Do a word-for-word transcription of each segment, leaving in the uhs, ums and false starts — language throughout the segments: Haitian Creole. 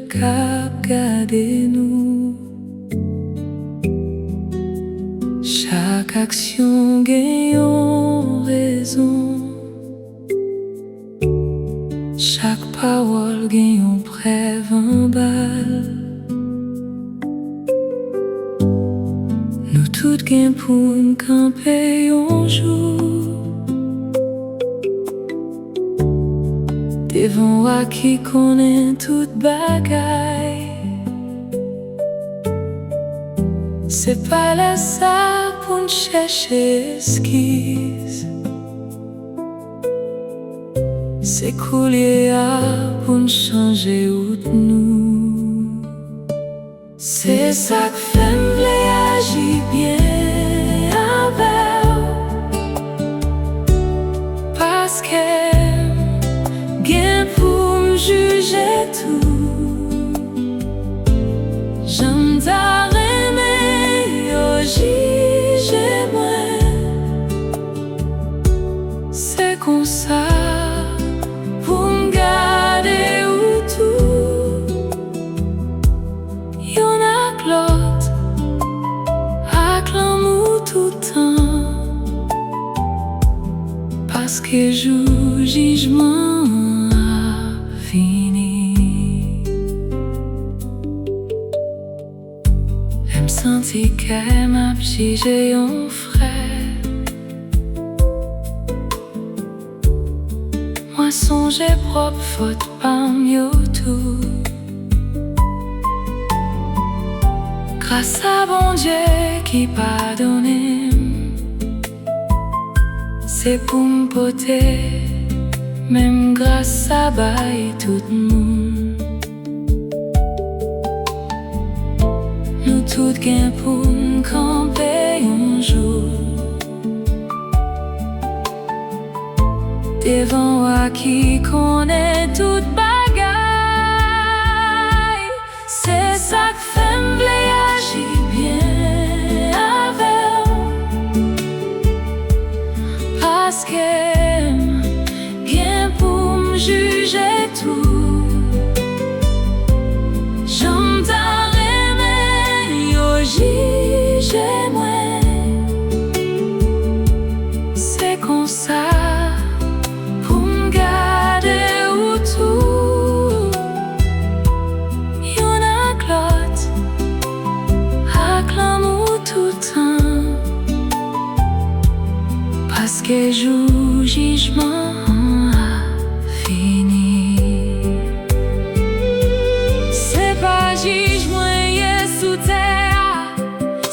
k ap gade nou. Chak aksyon gen yon rezon. Chak pawòl gen yon prèv anba l. Nou tout gen pou n kanpe yon jou devan Wa ki konnen tout bagay. Se pa lè sa pou n chèche eskiz. Se koulye a pou n chanje wout nou. Se sa k fè m vle aji byen avè w, paske m gen pou m jije tou. Jan m ta renmen yo jije mwen. Se konsa pou m gade ou tou, youn ak lòt, ak lanmou toutan, paske jou jijman an ap vini. Lè m santi kè m ap jije yon frè, mwen sonje pwòp fòt pa m yo tou. Gras a Bondye ki padone m, se pou m pote menm gras sa bay tout moun. Nou tout gen pou n kanpe yon jou devan Wa ki konnen tout bagay. Se sa k fè m vle aji byen avè w, paske m gen pou m jije tou. Jan m ta renmen yo jije mwen. Se konsa pou m gade ou tou, youn ak lòt, ak lanmou toutan, paske jou jijman an ap vini. Se pa jij mwen ye sou tè a,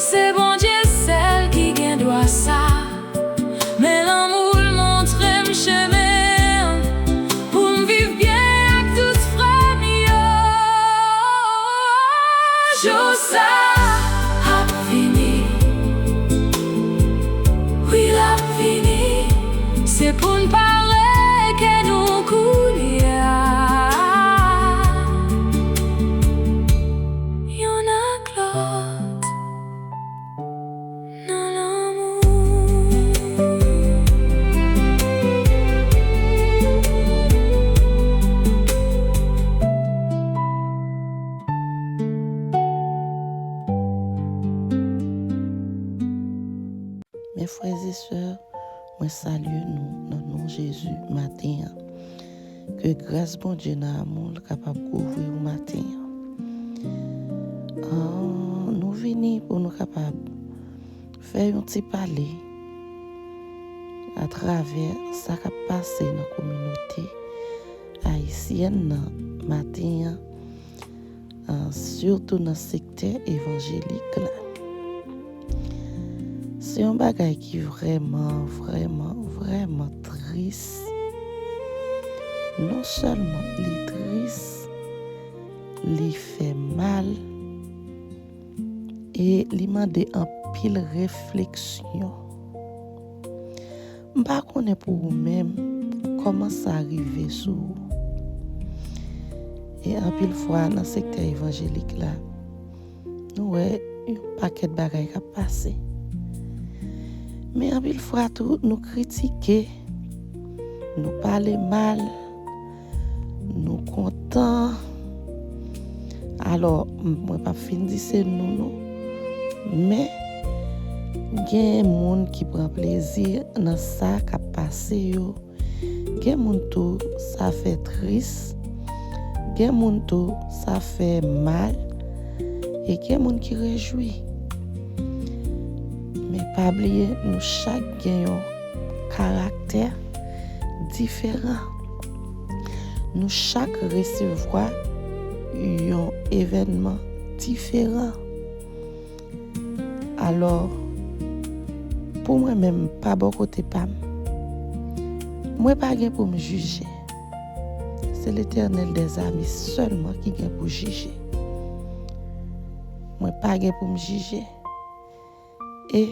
se Bondye sèl ki gen dwa sa. Men lanmou l montre m chemen pou m viv byen ak tout frè m yo. Jou sa ap vini, wi, l ap vini. Se pou n pare kè nou koulye a, youn ak lòt nan lanmou. Mes frères et sœurs, mwen salye nou nan non Jezi maten an. Ke gras Bondye nan amou l kapab kouvri w maten an. Ah, nou vini pou nou kapab fè yon ti pale atravè sa k ap pase nan kominote ayisyèn nan maten an, ah, sitou nan sektè evanjelik la. Se yon bagay ki vrèman, vrèman, vrèman tris. Non sèlman li tris, li fè mal, e li mande anpil refleksyon. M pa konnen pou ou menm, kòman sa rive sou ou. E anpil fwa nan sektè evanjelik la, nou wè yon pakèt bagay k ap pase. Men anpil fwa tou, nou kritike, nou pale mal, nou kontan, Alò, m- mwen p ap fin di se nou non. Men, gen moun ki pran plezi nan sa k ap pase yo. Gen moun tou, sa fè tris. Gen moun tou, sa fè mal. E gen moun ki rejwi. Men pa bliye, nou chak gen yon karaktè diferan. Nou chak resevwa yon evènman diferan. Alò, pou mwen menm, pa bò kote pa m, mwen pa gen pou m jije. Se Letènèl dèzame sèlman ki gen pou jije. Mwen pa gen pou m jije. E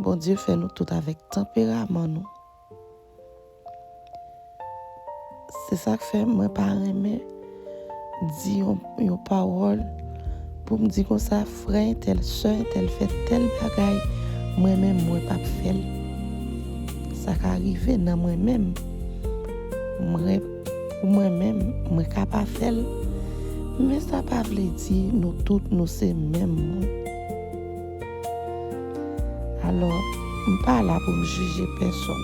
Bondye fè nou tout avèk tanperaman nou. Se sa k fè mwen pa renmen di yon, yon pawòl pou m di konsa, frè entèl, sè entèl fè tèl bagay, mwen menm, mwen p ap fè l. Sa ka rive nan mwen menm. Mwen, pou mwen menm, mwen ka pa fè l. Men sa pa vle di nou tout, nou se menm moun. Alò, m pa la pou m jije pèsonn.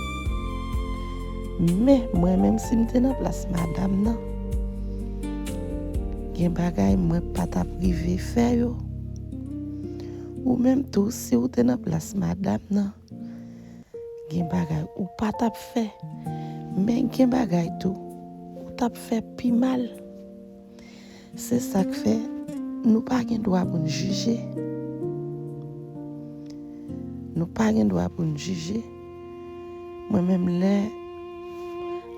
Men, mwen menm, si m te nan plas madanm nan, gen bagay mwen pa t ap rive fè yo. Ou menm tou, si w te nan plas madanm nan, gen bagay ou pa t ap fè. Men gen bagay tou, ou t ap fè pi mal. Se sa k fè nou pa gen dwa pou n jije. Nou pa gen dwa pou n jije. Mwen menm lè,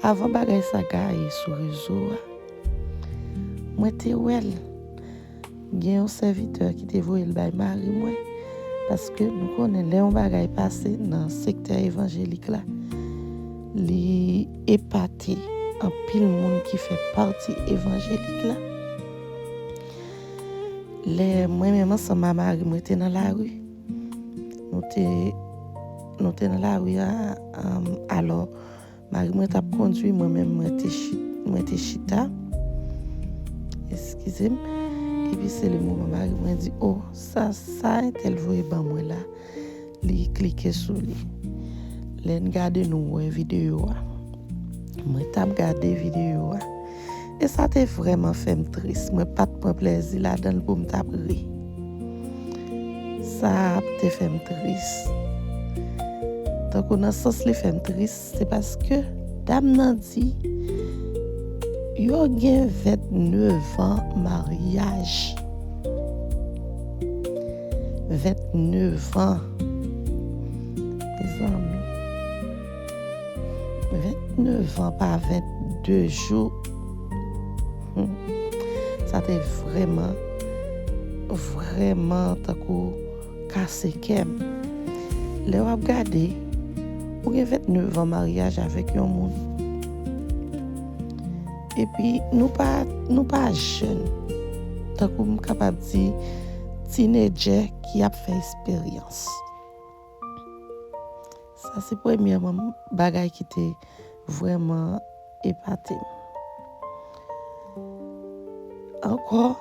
avan bagay sa gaye sou rezo a, mwen te wè l. Gen yon sèvitè ki te voye l bay mari mwen, paske nou konnen lè yon bagay pase nan sektè evanjelik la, li epate anpil moun ki fè pati evanjelik la. Lè mwen menm ansanm a mari mwen te nan lari, nou te, nou te nan lari a, um, alò, mari mwen t ap kondwi, mwen menm mwen te chi-, mwen te chita. Eskize m. Epi se le moman mari mwen di, "O, sa, sa entèl voye ban mwen la." Li klike sou li. Lè n gade nou wè videyo a. Mwen t ap gade videyo a. E sa te vrèman fè m tris. Mwen pa t pran plèzi ladan l pou m t ap ri. Sa te fè m tris. Tankou nan sans li fè m tris, se paske dam nan di, yo gen vennevtan maryaj. Vennevtan. Mezanmi. Vennevtan pa vennde jou. Hmm. Sa te vrèman, vrèman tankou kase kè m. Lè w ap gade, ou gen vennevtan maryaj avèk yon moun. Epi, nou pa, nou pa jèn. Tankou m kapab di, tinedjè ki ap fè esperyans. Sa se premyèman bagay ki te vrèman epate m. Ankò,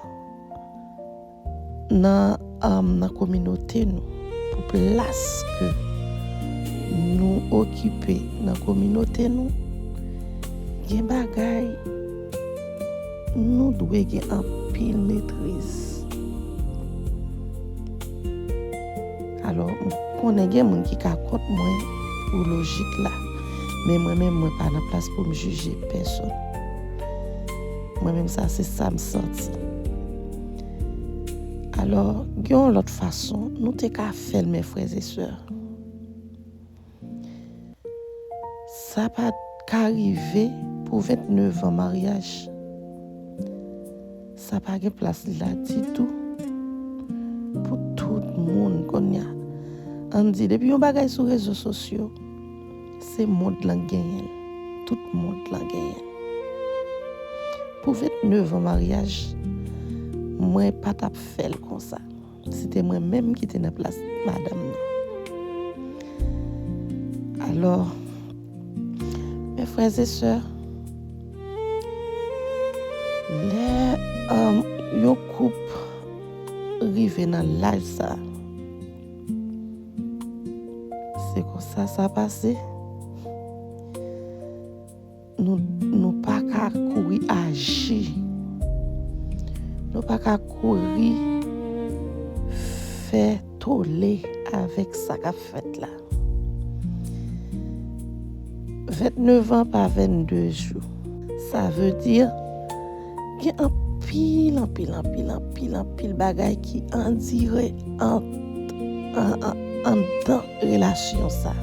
nan, um, nan kominote nou, pou plas ke nou okipe nan kominote nou, gen bagay nou dwe gen anpil metriz. Alò, m konnen gen moun ki ka kont mwen pou lojik la, men mwen menm, mwen pa nan plas pou m jije pèsonn. Mwen menm, sa se sa m santi. Alò, gen yon lòt fason nou te ka fè l, mes frères et sœurs. Sa pa t ka rive pou vennevtan maryaj. Sa pa gen plas li la ditou. Pou tout moun kounye a. Ann di, depi yon bagay sou rezo sosyo, se mond lan k genyen l. Tout mond lan genyen l. Pou vennevtan maryaj, mwen pa t ap fè l konsa. Si te mwen menm ki te nan plas madanm nan. Alò, mes frères et sœurs, lè, um, yon koup Nan laj sa, se konsa sa pase. Nou, nou pa ka kouri aji. Nou pa ka kouri fè tole avèk sa k ap fèt la. Vennnev an pa vennde jou. Sa vle di, gen anpil, anpil, anpil, anpil, anpil bagay ki andire an, an, an, anndan relasyon sa.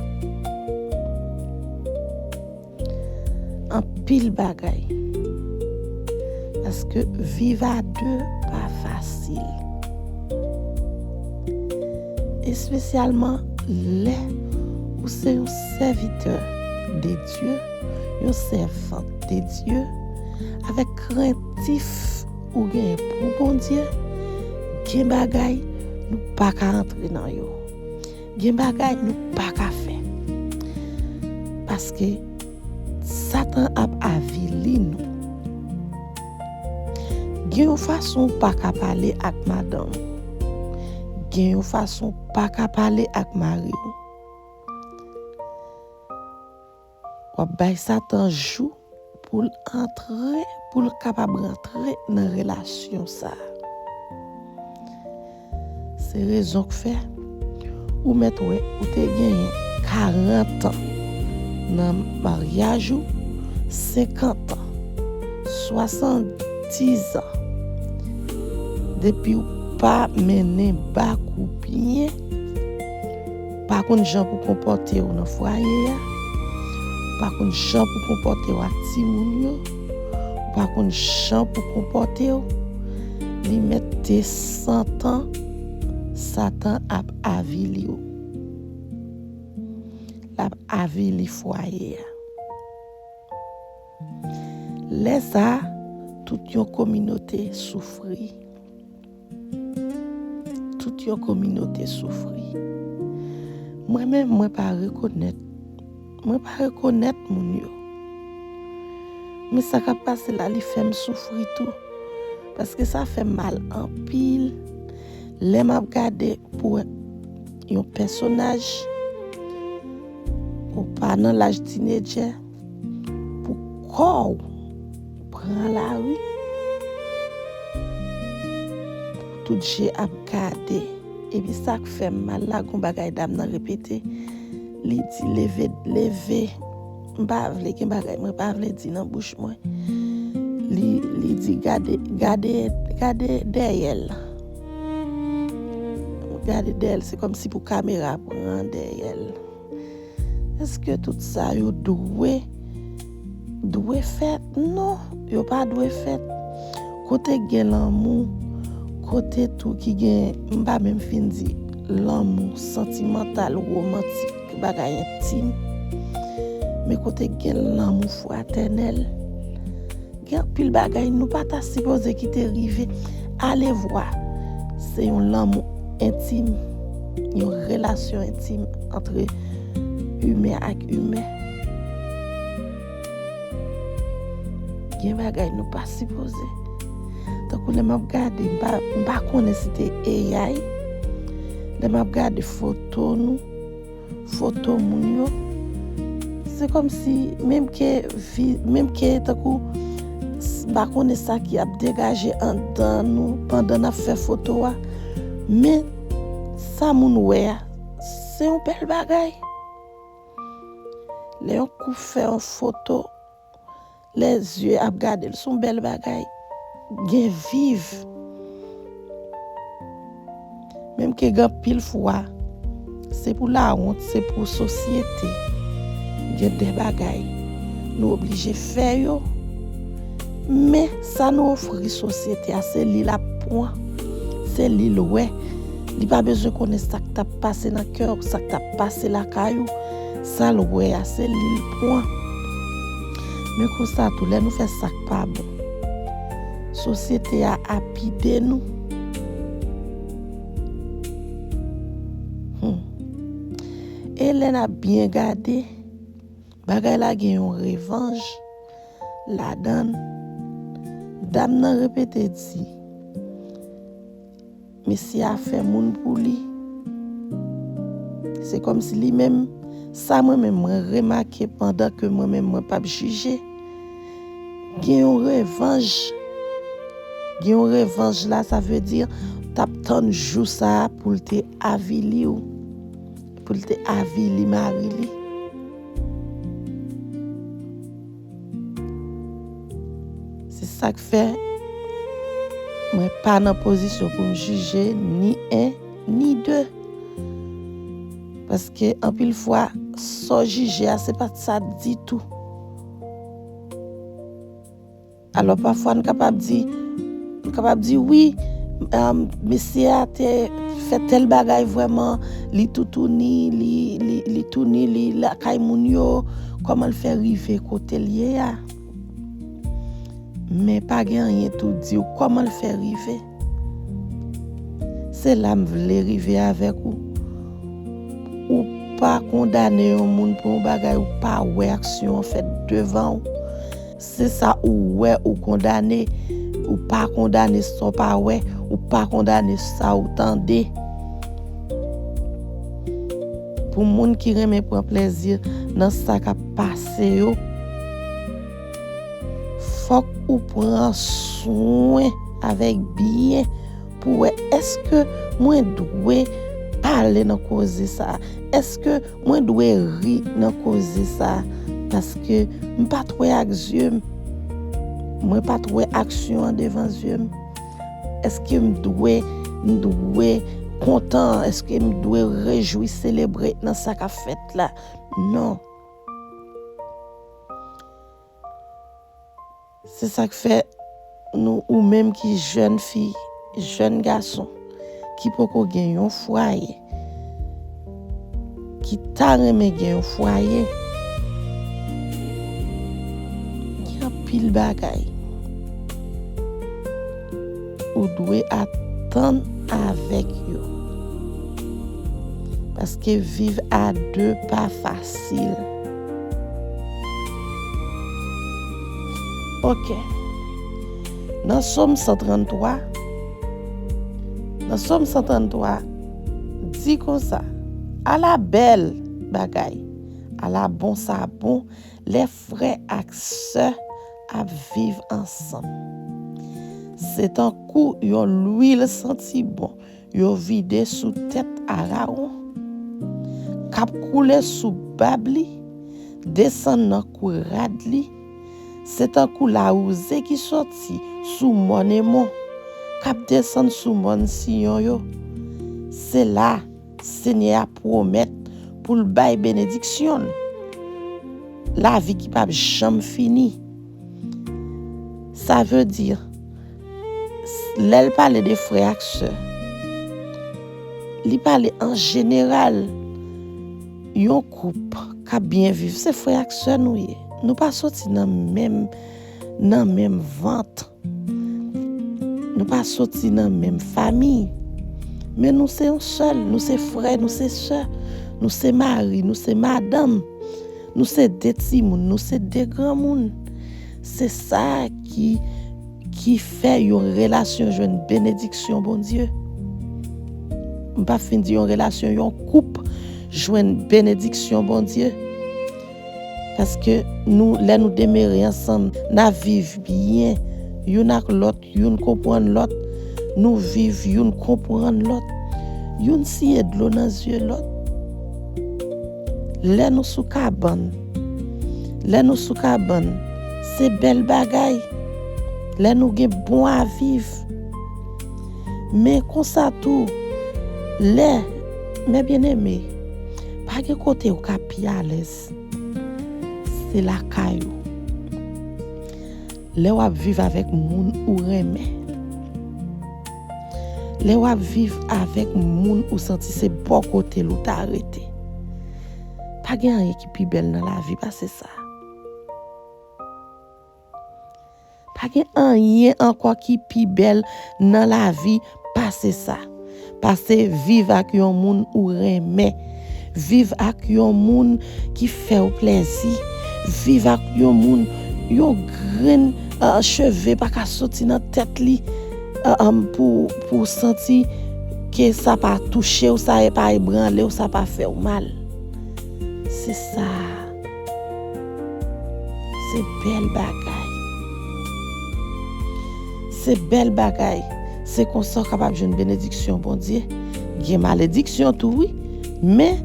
Anpil bagay. Paske viv a de pa fasil. Espesyalman lè ou se yon sèvitè de Dye, yon sèvant de Dye, avèk krentif ou genyen pou Bondye, gen bagay nou pa ka antre nan yo. Gen bagay nou pa ka fè. Paske Satan ap avili nou. Gen yon fason w pa ka pale ak madanm ou. Gen yon fason w pa ka pale ak mari w. W ap bay Satan jou pou l antre, pou l kapab rantre nan relasyon sa a. Se rezon k fè ou mèt wè ou te genyen karant an nan maryaj ou, senkant an, swasanndiz an, depi w pa mennen bak ou byen, pa konn jan pou konpòte w nan fwaye a, pa konn jan pou konpòte w ak timoun yo, pa konn jan pou konpòte w, li mèt te san tan, Satan ap avili w. L ap avili fwaye a. Lè sa a, tout yon kominote soufri. Tout yon kominote soufri. Mwen menm, mwen pa rekonèt. Mwen pa rekonèt moun yo. Men sa k ap pase la, li fè m soufri tou. Paske sa fè m mal anpil. Lè m ap gade pou yon pèsonaj, ou pa nan laj tinedjè, pou kò w pran lari, pou tout je ap gade. Epi sa k fè m mal la, gon bagay dam nan repete. Li di, "Leve, leve." M pa vle gen bagay mwen pa vle di nan bouch mwen. Li, li di, "Gade, gade, gade dèyè l." Gade dèyè l, se kòmsi pou kamera pran dèyè l. Èske tout sa yo dwe, dwe fèt? Non, yo pa dwe fèt. Kote gen lanmou, kote tou ki gen, m pa menm fin di lanmou santimantal, womantik, bagay entim. Men kote gen lanmou fratènèl, gen anpil bagay nou pa ta sipoze kite rive. Alevwa, se yon lanmou entim, yon relasyon entim antre imen ak imen. Gen bagay nou pa sipoze. Tankou lè m ap gade, m pa, m pa konnen si te A I. Lè m ap gade foto nou, foto moun yo, se kòmsi menm ke vi, menm ke tankou s-, m pa konnen sa ki ap degaje anndan nou pandan n ap fè foto a, men sa moun wè a, se yon bèl bagay. Lè yon koup fè yon foto, lè zye ap gade l, se yon bèl bagay. Gen viv. Menm ke gen anpil fwa, se pou lawont, se pou sosyete. Gen de bagay, nou oblije fè yo. Men sa nou ofri sosyete a, se li l ap pran. Se li l wè. Li pa bezwen konnen sa k t ap pase nan kè w, sa k t ap pase lakay ou. Sa l wè a, se li l pran. Men konsa tou, lè nou fè sa k pa bon, sosyete a ap ide nou. Hmm. E lè n ap byen gade, bagay la gen yon revanj ladan l. Dam nan repete di, mesye a fè moun pou li. Se kòmsi li menm, sa mwen menm mwen remake pandan ke mwen menm mwen p ap jije. Gen yon revanj. Gen yon revanj la, sa vle di, t ap tann jou sa a pou l te avili w, pou l te avili mari li. Se sa k fè mwen pa nan pozisyon pou m jije ni en ni de. Paske anpil fwa, sa w jije a, se pa t sa ditou. Alò, pafwa, n kapab di, n kapab di, wi, um, mesye a te fè tèl bagay vrèman, li toutouni, li, li, li touni, li lakay moun yo, kòman l fè rive kote l ye a? Men pa gen anyen tou di w kòman l fè rive. Se la m vle rive avèk ou. Ou pa kondane yon moun pou yon bagay ou pa wè aksyon an fèt devan w. Se sa ou wè ou kondane. Ou pa kondane sa w pa wè. Ou pa kondane sa w tande. Pou moun ki renmen pran plezi nan sa k ap pase yo, fòk ou pran swen avèk byen pou wè èske mwen dwe pale nan koze sa a, èske mwen dwe ri nan koze sa a, paske m pa t wè ak zye m, mwen pa t wè aksyon an devan zye m. Èske m dwe, m dwe kontan? Èske m dwe rejwi, selebre nan sa k ap fèt la? Non. Se sa k fè nou, ou menm ki jèn fi, jèn gason, ki poko gen yon fwaye, ki ta renmen gen yon fwaye, gen anpil bagay ou dwe atann avèk yo. Paske viv a de pa fasil. Ok. Nan Sòm san tranntwa, nan Sòm san tranntwa, di konsa, ala bèl bagay, ala bon sa bon, lè frè ak sè ap viv ansanm. Se tankou yon lwil santi bon yo vide sou tèt Arawon, k ap koule sou bab li, desann nan kou rad li. Se tankou lawouze ki soti sou mòn Emon, k ap desann sou mòn Siyon yo. Se la Senyè a pwomèt pou l bay benediksyon l, lavi ki p ap janm fini. Sa vle di, lè l pale de frè ak sè, li pale an jeneral. Yon koup k ap byen viv, se frè ak sè nou ye. Nou pa soti nan menm, nan menm vant. Nou pa soti nan menm fanmi. Men nou se yon sèl, nou se frè, nou se sè, nou se mari, nou se madanm, nou se de timoun, nou se de granmoun. Se sa ki, ki fè yon relasyon jwenn benediksyon Bondye. M pa fin di yon relasyon, yon koup jwenn benediksyon Bondye. Paske nou, lè nou demere ansanm, n ap viv byen youn ak lòt, youn konprann lòt, nou viv youn konprann lòt, youn siye dlo nan zye lòt. Lè nou sou kabann, lè nou sou kabann, se bèl bagay. Lè nou gen bon a viv. Men konsa tou, lè, mè byeneme, pa gen kote ou ka pi alèz. Se lakay ou. Lè w ap viv avèk moun ou renmen. Lè w ap viv avèk moun ou santi se bò kote l ou ta rete. Pa gen anyen ki pi bèl nan lavi pase sa. Pa gen anyen ankò ki pi bèl nan lavi pase sa. Pase viv ak yon moun ou renmen. Viv ak yon moun ki fè w plèzi. Viv ak yon moun, yon grenn, ah, cheve pa ka soti nan tèt li, ah, ah, pou, pou w santi ke sa pa touche w, sa pa ebranle w, sa pa fè w mal. Se sa. Se bèl bagay. Se bèl bagay. Se konsa w kapab jwenn benediksyon Bondye. Gen malediksyon tou, wi. Men,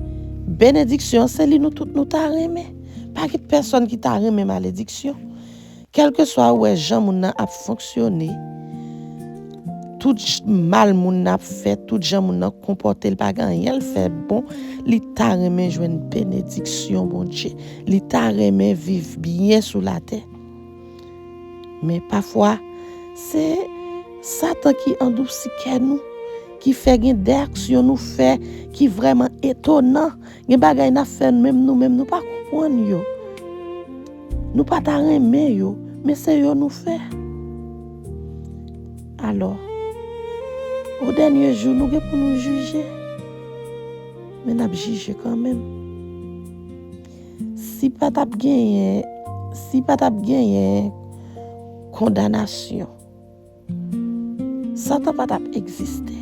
benediksyon an, se li nou tout nou ta renmen. Pa gen pèsonn ki ta renmen malediksyon. Kèlkeswa ou wè jan moun nan ap fonksyone, tout j- mal moun nan ap fè, tout jan moun nan konpòte l, pa gen anyen l fè bon, li ta renmen jwenn benediksyon Bondye. Li ta renmen viv byen sou latè. Men pafwa, se Satan ki andousi kè nou, ki fè gen de aksyon nou fè ki vrèman etonan. Gen bagay n ap fè menm nou menm nou pa konprann yo. Nou pa ta renmen yo, men se yo nou fè. Alò, o dènye jou, nou gen pou nou jije. Men n ap jije kanmenm. Si pa t ap genyen, si pa t ap genyen kondanasyon, Satan pa t ap egziste.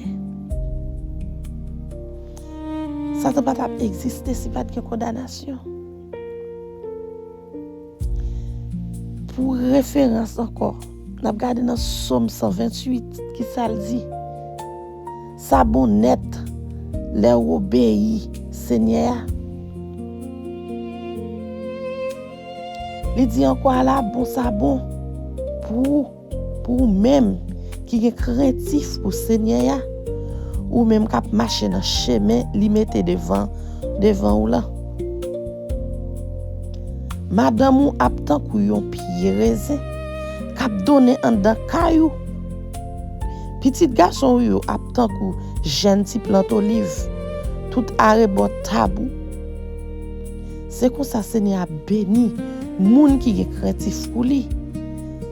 Satan pa t ap egziste si pa t gen kondanasyon. Pou referans ankò, n ap gade nan Sòm san venntuit, ki sa l di? Sa bon nèt lè w obeyi Senyè a. Li di ankò, ala bon sa bon pou ou, pou ou menm ki gen krentif pou Senyè a, ou menm k ap mache nan chemen li mete devan, devan ou lan. Madanm ou ap tankou yon pye rezen k ap donnen anndan kay ou. Pitit gason ou yo ap tankou jèn ti plant oliv tout arebò tab ou. Se konsa Senyè a beni moun ki gen krentif pou li.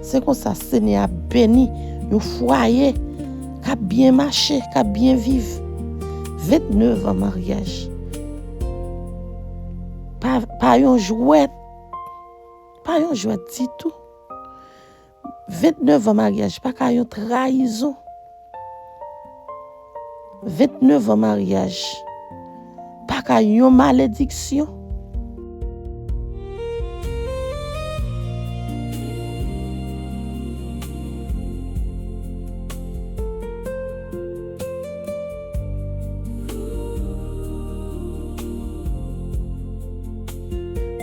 Se konsa Senyè a beni yon fwaye k ap byen mache, k ap byen viv. Vennnev an maryaj. Pa, pa yon jwèt. Pa yon jwèt ditou. Vennnev an maryaj pa ka yon trayizon. Vennnev an maryaj pa ka yon malediksyon.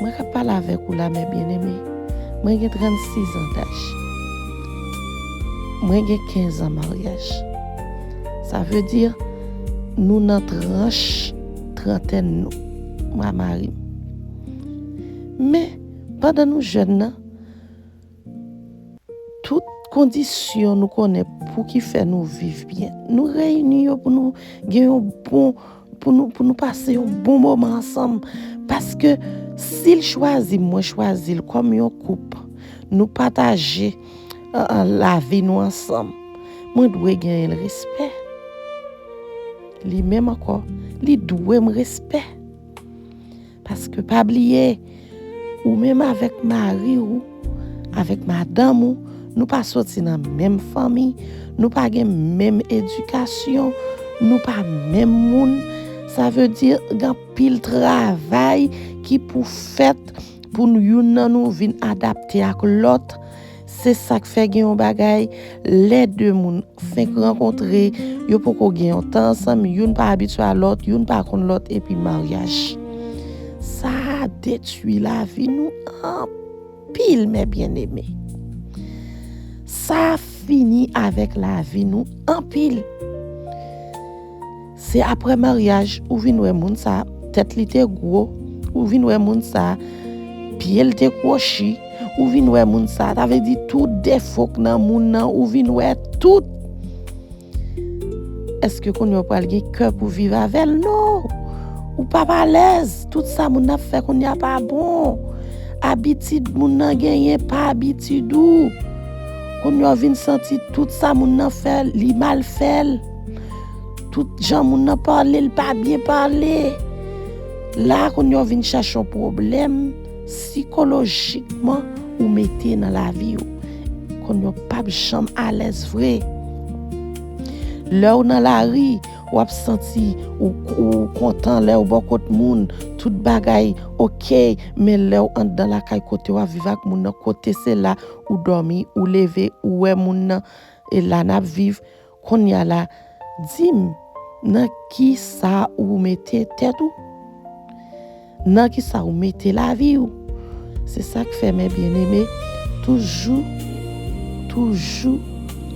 Mwen k ap pale avèk ou la, mè byeneme, mwen gen trannsis an daj. Mwen gen kenz an maryaj. Sa vle di, nou nan tranch trantèn nou, mwen a mari m. Men, pandan nou jèn nan, tout kondisyon nou konnen pou ki fè nou viv byen, nou reyini yo pou nou gen yon bon, pou nou, pou nou pase yon bon moman ansanm. Paske si l chwazi m, mwen chwazi l kòm yon koup, nou pataje, uh, uh, lavi nou ansanm, mwen dwe genyen l respè. Li menm ankò, li dwe m respè. Paske pa bliye, ou menm avèk mari w, avèk madanm ou, nou pa soti nan menm fanmi, nou pa gen menm edikasyon, nou pa menm moun. Sa vle di, gen anpil travay ki pou fèt pou nou, youn nan nou vin adapte ak lòt. Se sa k fè gen yon bagay, lè de moun fenk rankontre, yo poko gen yon tan ansanm, youn pa abitye a lòt, youn pa konn lòt, epi maryaj. Sa detwi lavi nou anpil, mè byeneme. Sa fini avèk lavi nou anpil. Se apre maryaj, ou vin wè moun sa, tèt li te gwo, ou vin wè moun sa, pye l te kwochi, ou vin wè moun sa, sa vle di tout defo k nan moun nan, ou vin wè tout. Èske kounye a w pral gen kè pou viv avè l? Non! Ou p ap alèz, tout sa moun nan ap fè kounye a pa bon. Abitid moun nan genyen pa abitid ou. Kounye a w vin santi tout sa moun nan fè, li mal fè l. Tout jan moun nan pale, l pa byen pale. La, kounye a w vin chache yon pwoblèm sikolojikman ou mete nan lavi w. Kounye a w p ap janm alèz vre. Lè w nan lari, w ap santi ou, ou kontan lè w bò kot moun, tout bagay oke, men lè w anndan lakay kote w ap viv ak moun nan, kote se la ou dòmi, ou leve, ou wè moun nan, e la n ap viv, kounye a la, di m, nan ki sa ou mete tèt ou? Nan ki sa ou mete lavi w? Se sa k fè, mè byeneme, toujou, toujou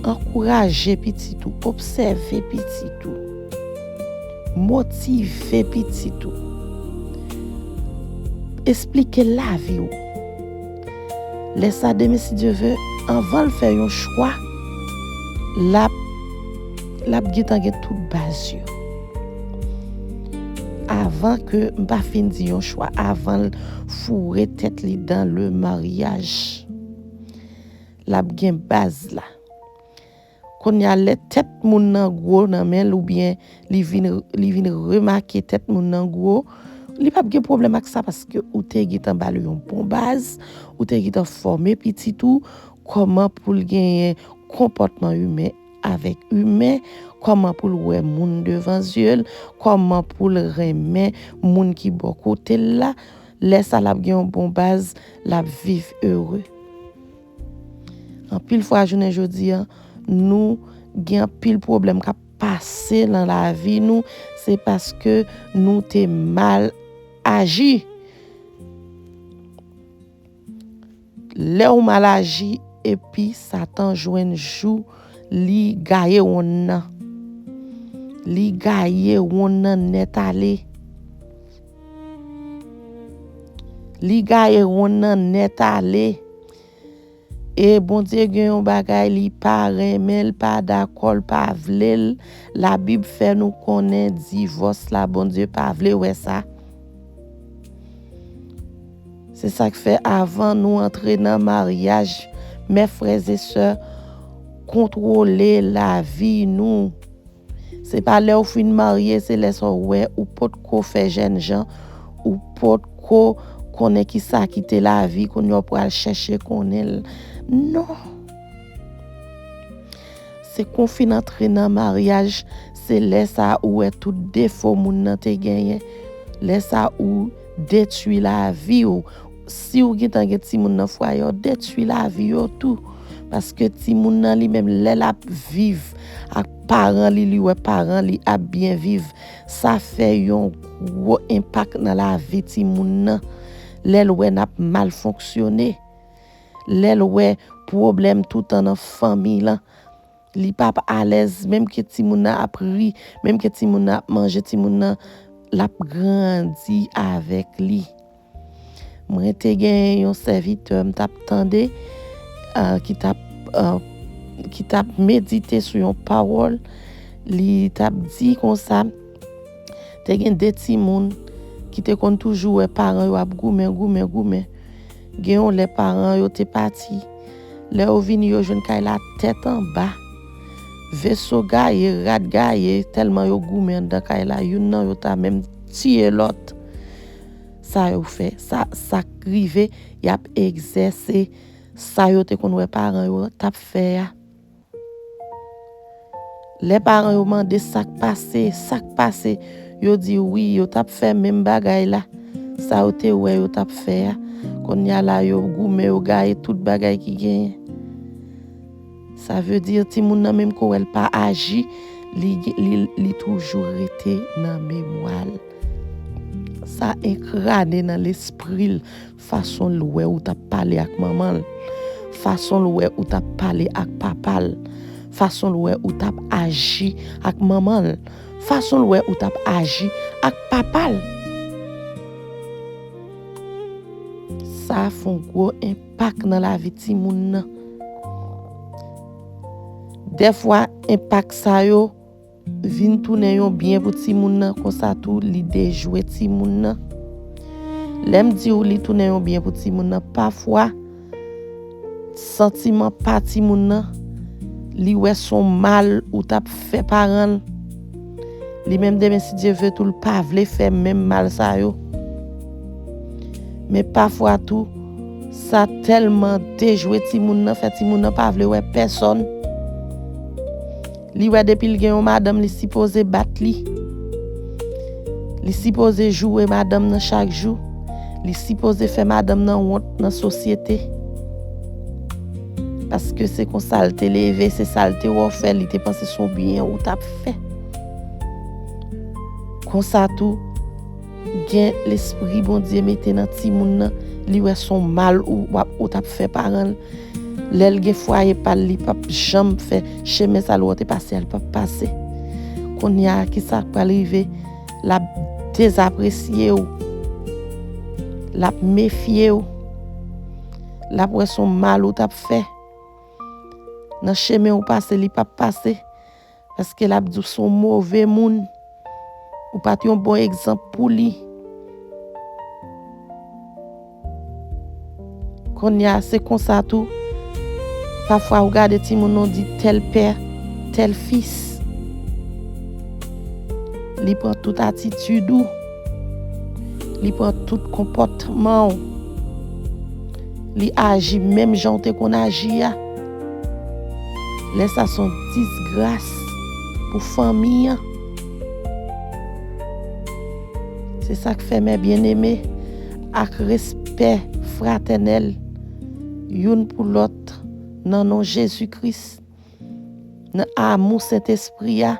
ankouraje pitit ou, obsève pitit ou, motive pitit ou, esplike lavi w. Lè sa, demen, si Dye ve, anvan l fè yon chwa, l ap, l ap gentan gen tout baz yo. Avan ke m pa fin di yon chwa, avan l foure tèt li dan le maryaj, l ap gen baz la. Kounye a, lè tèt moun nan gwo nan men l, oubyen li vin, li vin remake tèt moun nan gwo, li p ap gen pwoblèm ak sa, paske ou te gentan ba l yon bon baz, ou te gentan fòme pitit ou, kòman pou l genyen konpòtman imen avèk imen, kòman pou l wè moun devan zye l, kòman pou l renmen moun ki bò kote l la. Lè sa, l ap gen yon bon baz, l ap viv ere. Anpil fwa, jounen jodi a, nou gen anpil pwoblèm k ap pase nan lavi nou, se paske nou te mal aji. Lè w mal aji, epi Satan jwenn jou, li gaye wonn nan. Li gaye wonn nan nèt ale. Li gaye wonn nan nèt ale. E Bondye gen yon bagay li pa renmen, l pa dakò, l pa vle l. Labib fè nou konnen divòs la, Bondye pa vle wè sa. Se sa k fè, avan nou antre nan maryaj, mè frè e sè, kontwole lavi nou. Se pa lè w fin marye, se lè sa w wè ou potko fè jènjan, ou potko konnen ki sa ki te lavi, kounye a w pral chèche konnen l. Non. Se kon w fin antre nan maryaj, se lè sa a ou wè tout defo moun nan te genyen. Lè sa a ou detwi lavi w. Si w gentan gen timoun nan fwaye, w detwi lavi yo tou. Paske timoun nan li menm, lè l ap viv ak paran li, li wè paran li ap byen viv, sa fè yon gwo enpak nan lavi timoun nan. Lè l wè n ap mal fonksyone, lè l wè pwoblèm toutan nan fanmi lan, li p ap alèz, menm ke timoun nan ap ri, menm ke timoun nan ap manje, timoun nan, l ap grandi avèk li. Mwen te gen yon sèvitè m t ap tande, ah, ki t ap, ah, ki t ap medite sou yon pawòl. Li t ap di konsa, te gen de timoun ki te konn toujou wè paran yo ap goumen, goumen, goumen. Gen yon lè paran yo te pati. Lè yo vini, yo jwenn kay la tèt anba. Veso gaye, rad gaye, tèlman yo goumen anndan kay la, youn nan yo ta menm tiye lòt. Sa yo fè, sa, sa k rive, y ap egzèse sa yo te konn wè paran yo t ap fè a. Lè paran yo mande sa k pase, sa k pase, yo di wi, yo t ap fè menm bagay la. Sa yo te wè yo t ap fè a. Kounye a la, yo goumen, yo gaye tout bagay ki genyen. Sa vle di, timoun nan menm ke w wè l pa aji, li, li, li toujou rete nan memwa l. Sa engrane nan lespri l, fason l wè ou t ap pale ak manman l, fason l wè ou t ap pale ak papa l, fason l wè ou t ap aji ak manman l, fason l wè ou t ap aji ak papa l. Sa fè yon gwo enpak nan lavi timoun nan. Dèfwa, enpak sa yo vin tounen yon byen pou timoun nan, konsa tou li dejwe timoun nan. Lè m di w li tounen yon byen pou timoun nan, pafwa, santiman pa timoun nan, li wè s on mal ou t ap fè paran l. Li menm demen, si Dye ve tou, l pa vle fè menm mal sa yo. Men pafwa tou, sa tèlman dejwe timoun nan, fè timoun nan pa vle wè pèsòn. Li wè depi l gen yon madanm, li sipoze bat li. Li sipoze joure madanm nan chak jou. Li sipoze fè madanm nan wont nan sosyete. Paske se konsa l te leve, se sa l te wè w fè, li te panse se yon byen ou t ap fè. Konsa tou, gen lespri Bondye mete nan timoun nan, li wè se yon mal ou, w ap, ou t ap fè paran l. Lè l gen fwaye pa l, li p ap janm fè chemen sa l wè w te pase a, li p ap pase. Kounye a, ki sa k pral rive? L ap dezapresye w. L ap mefye w. L ap wè se yon mal ou t ap fè. Nan chemen ou pase, li p ap pase. Paske l ap di w se yon move moun. Ou pa t yon bon egzanp pou li. Kounye a, se konsa tou. Pafwa, ou gade timoun nan, ou di tèl pè, tèl fis. Li pran tout atitid ou. Li pran tout konpòtman w. Li aji menm jan w te konn aji a. Lè sa se yon disgras pou fanmi an. Se sa k fè, mè byeneme, ak respè fratènèl youn pou lòt, nan non Jezi Kris, nan amou Sentespri a,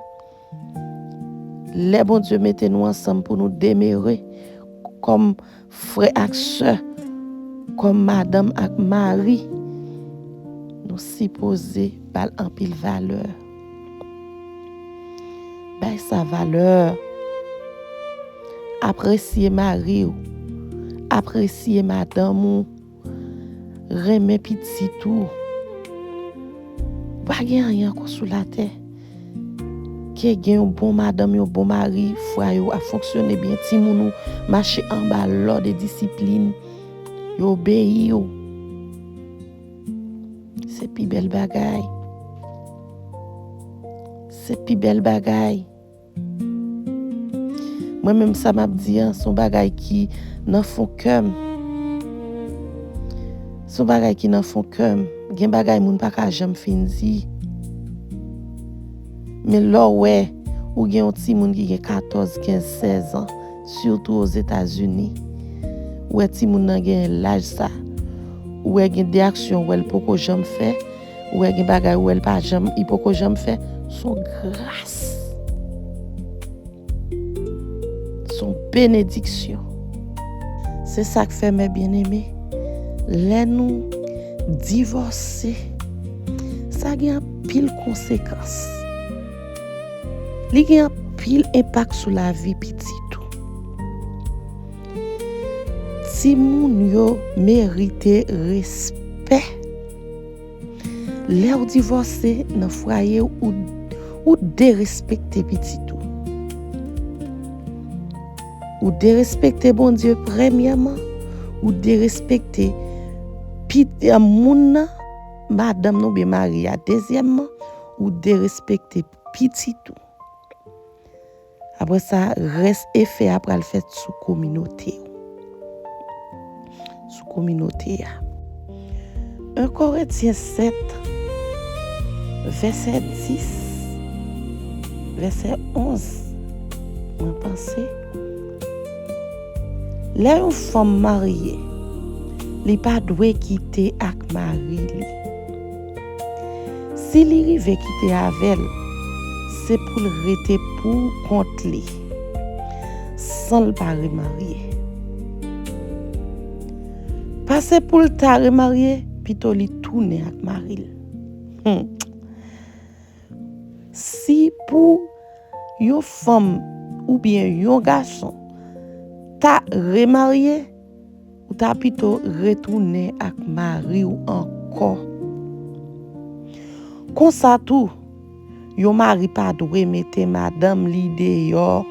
lè Bondye mete nou ansanm pou nou demere kòm frè ak sè, kòm madanm ak mari, nou sipoze ba l anpil valè. Bay sa valè. Apresye mari w. Apresye madanm ou. Renmen pitit ou. Pa gen anyen ankò sou latè. Ke gen yon bon madanm, yon bon mari, fwaye w ap fonksyone byen, timoun ou mache anba lòd e disiplin, yo obeyi w. Se pi bèl bagay. Se pi bèl bagay. Mwen menm, sa m ap di an, se yon bagay ki nan fon kè m. Se yon bagay ki nan fon kè m. Gen bagay moun pa ka janm fin di. Men lè w wè ou gen yon timoun ki gen katòz, kenz, sèz an, sitou Ozetazini, ou wè timoun nan gen laj sa, ou wè gen de aksyon ou wè l poko janm fè, ou wè gen bagay ou wè l pa janm, li poko janm fè, se yon gras. Se yon benediksyon. Se sa k fè, mè byeneme, lè nou divòse, sa gen anpil konsekans. Li gen anpil enpak sou lavi pitit ou. Timoun yo merite respè. Lè w divòse nan fwaye w, ou, ou derespekte pitit ou. Ou derespekte Bondye premyèman, ou derespekte pit-, moun nan, madanm nan oubyen mari a dezyèmman, ou derespekte pitit ou. Apre sa, rès efè a pral fèt sou kominote w. Sou kominote a. En Korentyen sèt, vèsè dis, vèsè onz, mwen panse, lè yon fanm marye, li pa dwe kite ak mari li. Si li rive kite avè l, se pou l rete pou kont li, san l pa remarye. Pase pou l ta remarye, pito li tounen ak mari l. Hmm. Si pou yon fanm oubyen yon gason ta remarye, ou ta pito retounen ak mari w ankò. Konsa tou, yon mari pa dwe mete madanm li deyò.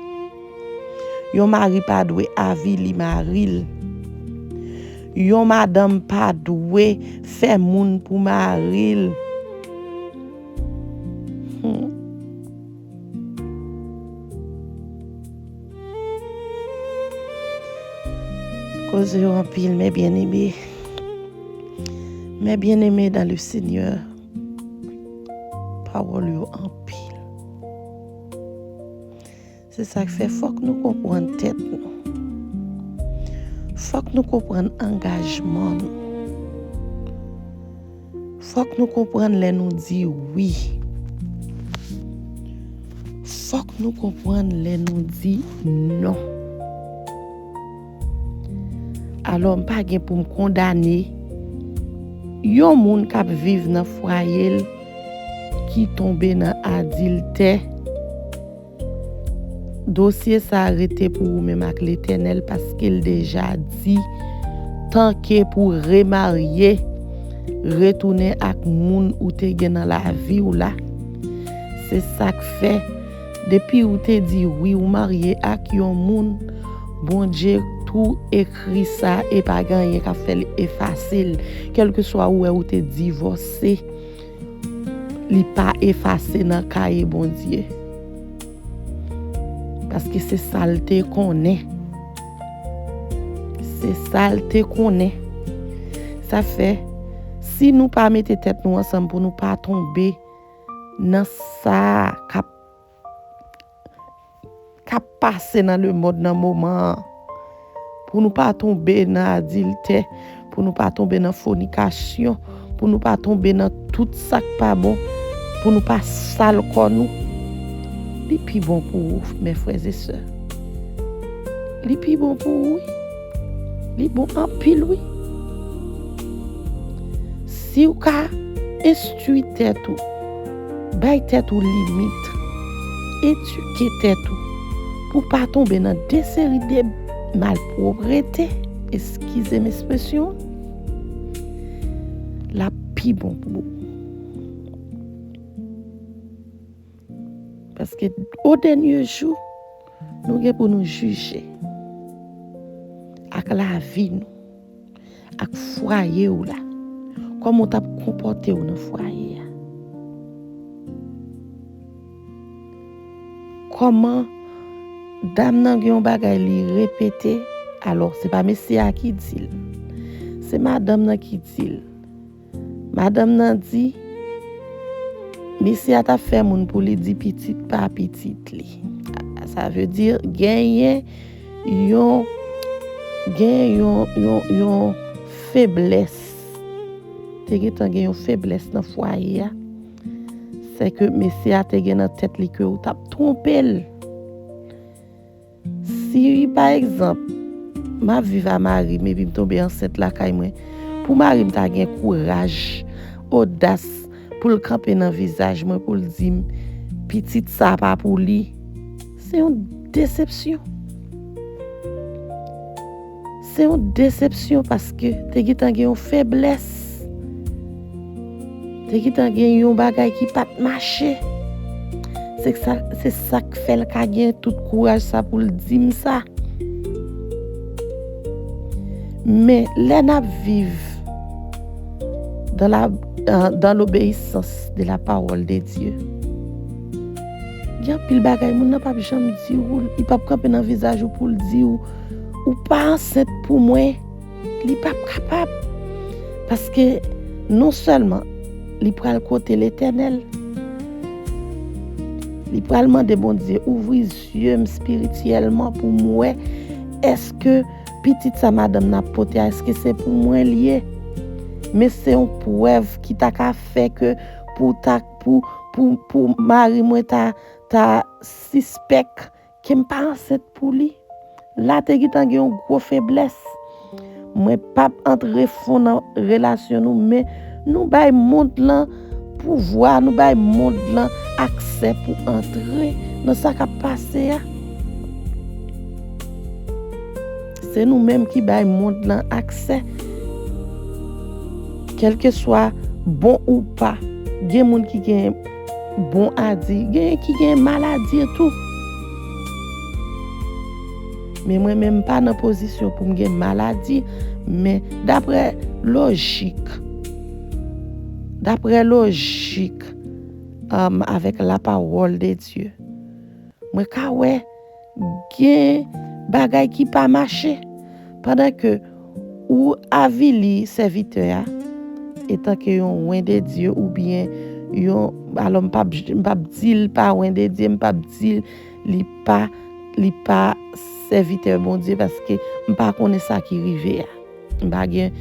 Yon mari pa dwe avili mari l. Yon madanm pa dwe fè moun pou mari l. Hmm. Koze yo anpil, mè byeneme. Mè byeneme dans le Seigneur. Pawòl yo anpil. Se sa k fè fòk nou konprann tèt nou. Fòk nou konprann angajman nou. Fòk nou konprann lè nou di wi. Fòk nou konprann lè nou di non. Alò, m pa gen pou m kondane yon moun k ap viv nan fwaye l ki tonbe nan adiltè. Dosye sa a rete pou ou menm ak Letènèl, paske l deja di, tanke pou remarye, retounen ak moun ou te gen nan lavi w la. Se sa k fè, depi ou te di wi, ou marye ak yon moun, Bondye tou ekri sa, e pa gen anyen k ap fè l efase l. Kèlkeswa ou wè ou te divòse, li pa efase nan kaye Bondye. Paske se sa l te konnen. Se sa l te konnen. Sa fè, si nou pa mete tèt nou ansanm pou nou pa tonbe nan sa k ap, k ap pase nan lemonn nan moman an, pou nou pa tonbe nan adiltè, pou nou pa tonbe nan fònikasyon, pou nou pa tonbe nan tout sa k pa bon, pou nou pa sal kò nou. Li pi bon pou ou, mes frères et sœurs. Li pi bon pou ou, wi. Li bon anpil, wi. Si w ka enstwi tèt ou, bay tèt ou limit, edike tèt ou, pou w pa tonbe nan de seri de malpwoprete, eskize m ekspresyon an, l ap pi bon pou ou. Paske o dènye jou, nou gen pou nou jije ak lavi nou, ak fwaye w la. Kòman w t ap konpòte w nan fwaye a? Kòman dam nan gen yon bagay li repete, alò se pa mesye a ki di l, se madanm nan ki di l. Madanm nan di, mesye a t ap fè moun pou li di pitit pa pitit li. Sa vle di, genyen yon, genyen yon, yon, yon feblès. Te gentan gen yon feblès nan fwaye a. Sèke mesye a te gen nan tèt li ke ou t ap twonpe l. Si, pa egzanp, m ap viv a mari m epi m tonbe ansent lakay mwen, pou mari m ta gen kouraj, odas, pou l kanpe nan vizaj mwen, pou l di m, pitit sa pa pou li, se yon desepsyon. Se yon desepsyon paske te gentan gen yon feblès. Te gentan gen yon bagay ki pa t mache. Se sa, se sa k fè l ka gen tout kouraj sa pou l di m sa. Men lè n ap viv dans la, euh, dans l'obéissance de la parole de Dieu, gen anpil bagay moun nan p ap janm di w, li p ap kanpe nan vizaj ou pou l di w, ou pa ansent pou mwen. Li p ap kapab. Paske non sèlman li pral kote Letènèl, li pral mande Bondye ouvri zye m espirityèlman pou m wè èske pitit sa madanm nan ap pote a, èske se pou mwen l ye? Men se yon prèv ki ta ka fè ke pou ta, pou, pou, pou mari mwen ta, ta sispèk ke m pa ansent pou li. La te gentan gen yon gwo feblès. Mwen p ap antre fon nan relasyon nou, men nou bay mond lan pouvwa, nou bay mond lan aksè pou antre nan sa k ap pase a. Se nou menm ki bay mond lan aksè. Kèlkeswa bon ou pa, gen moun ki gen bon a di, genyen ki gen mal a di tou. Men mwen menm, m pa nan pozisyon pou m gen mal a di, men daprè lojik, daprè lojik, um, avèk la parole de Dieu, mwen ka wè gen bagay ki pa mache. Pandan ke ou avili sèvitè a, etanke yon wen de Dye oubyen yon, alò m p ap, m p ap di l pa wen de Dye, m p ap di l li pa li pa sèvitè Bondye, paske m pa konnen sa ki rive a. M pa gen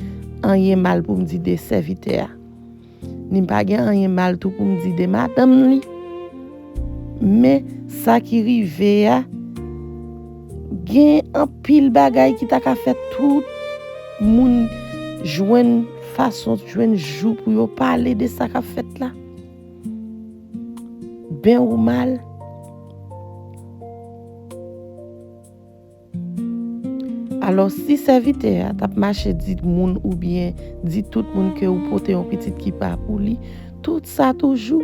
anyen mal pou m di de sèvitè a. Ni m pa gen anyen mal tou pou m di de madanm li. Men sa ki rive a, gen anpil bagay ki ta ka fè tout moun jwenn fason, jwenn jou pou yo pale de sa k ap fèt la. Ben ou mal. Alò, si sèvitè a t ap mache di moun oubyen di tout moun ke ou pote yon pitit ki pa pou li, tout sa toujou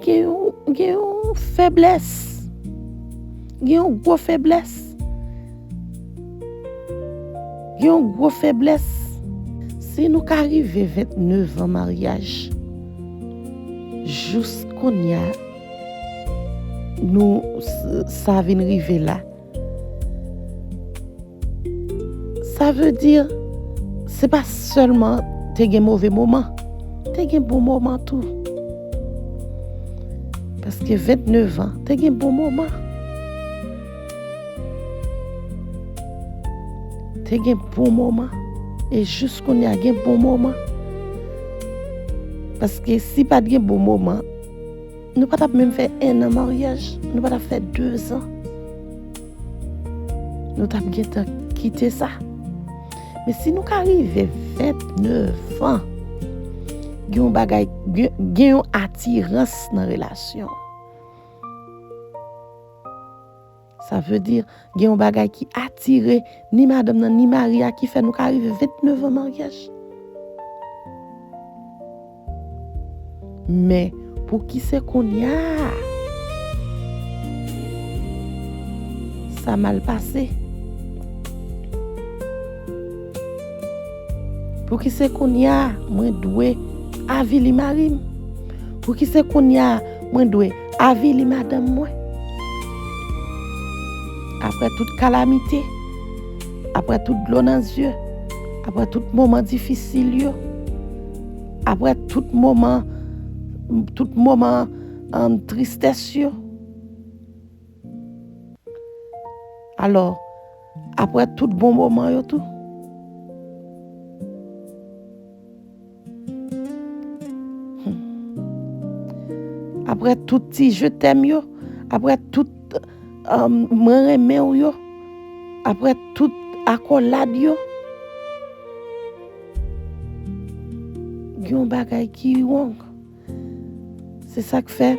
gen yon, gen yon feblès. Gen yon gwo feblès. Gen yon gwo feblès. Si nou ka rive venntenev an maryaj, jous kounye a, nou, s- sa vin rive la. Sa vle di, se pa sèlman te gen move moman, te gen bon moman tou. Paske venntenev an, te gen bon moman. Te gen bon moman. E jous kounye a, gen bon moman. Paske si pa t gen bon moman, nou pa t ap menm fè en an maryaj, nou pa t ap fè dezan. Nou t ap gentan kite sa. Men si nou ka rive venntenev an, gen yon bagay, gen, gen yon atirans nan relasyon. Sa vle di, gen yon bagay ki atire ni madanm nan, ni mari a, ki fè nou ka rive venntenev an maryaj. Men, pouki se kounye a sa mal pase? Pouki se kounye a mwen dwe avili mari m? Pouki se kounye a mwen dwe avili madanm mwen? Apre tout kalamite, apre tout dlo nan zye, apre tout moman difisil yo, apre tout moman, tout moman, um, tristès yo. Alò, apre tout bon moman yo tou. Hmm. Apre tout ti je t'aime yo, apre tout, um, mwen renmen w yo, apre tout akòlad yo, gen yon bagay ki wrong. Se sa k fè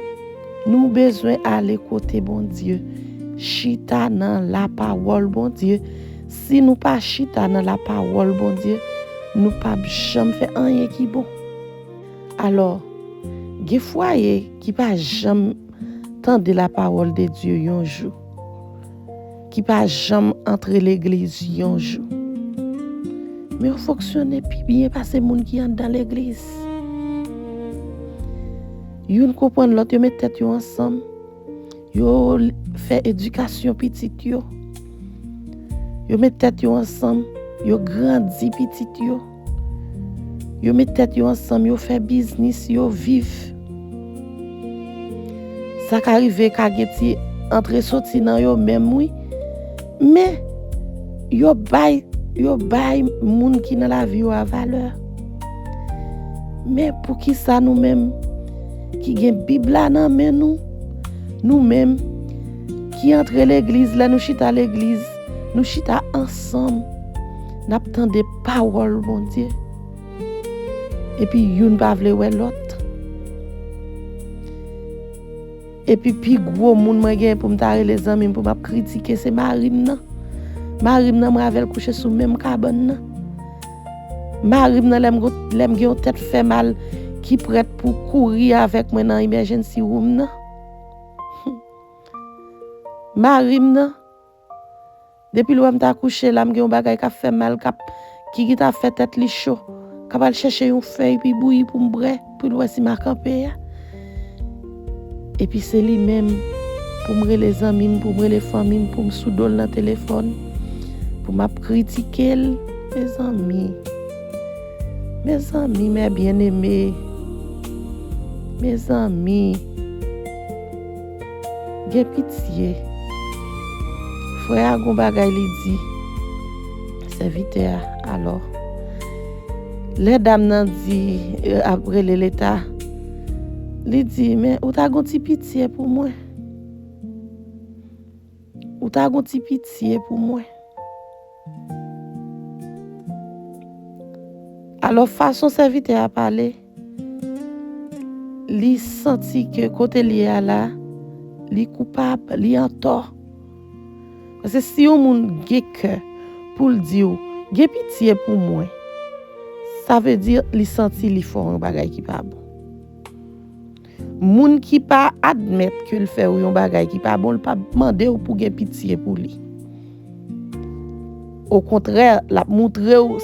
nou bezwen ale kote Bondye, chita nan lapawòl Bondye. Si nou pa chita nan lapawòl Bondye, nou p ap janm fè anyen ki bon. Alò, gen fwaye ki pa janm tande lapawòl de Dye yon jou, ki pa janm antre legliz yon jou. Men yo fonksyone pi byen pase moun ki anndan legliz. Youn konprann lòt, yo met tèt yo ansanm, yo l- fè edikasyon pitit yo. Yo met tèt yo ansanm, yo grandi pitit yo. Yo met tèt yo ansanm, yo fè biznis, yo viv. Sa ka rive ka gen ti antre soti nan yo menm, wi. Men, yo bay, yo bay moun ki nan lavi yo a valè. Men poukisa nou menm ki gen Bib la nan men nou, nou menm ki antre legliz, lè nou chita legliz, nou chita ansanm, n ap tande pawòl Bondye. Epi youn pa vle wè lòt. Epi pi gwo moun mwen gen pou m ta rele zanmi m, pou m ap kritike, se mari m nan. Mari m nan, mwen avè l kouche sou menm kabann nan. Mari m nan, lè m gon- lè m gen yon tèt fè mal ki prèt pou kouri avèk mwen nan emergency room nan. Mari m nan, depi l wè m ta kouche la, m gen yon bagay k ap fè m mal, k ap, ki, ki ta fè tèt li cho, k ap al chèche yon fèy pi bouyi pou m bwè, pou l wè si m a kanpe a. Epi se li menm pou m rele zanmi m, pou m rele fanmi m, pou m sou do l nan telefòn, pou m ap kritike l. Mezanmi, mezanmi, mes bien-aimés, mezanmi, gen pitye. Frè a gon bagay li di sèvitè a, alò. Lè dam nan di, eh, ap rele Leta, li di, "Men, ou ta gon ti pitye pou mwen. Ou ta gon ti pitye pou mwen." Alò, fason sèvitè a pale, li santi ke kote l ye a la, li koupab, li antò. Paske si yon moun gen kè pou l di w, "Gen pitye pou mwen," sa vle di li santi li fè w yon bagay ki pa bon. Moun ki pa admèt ke l fè w yon bagay ki pa bon, l p ap mande w pou gen pitye pou li. Okontrè, l ap moutre w,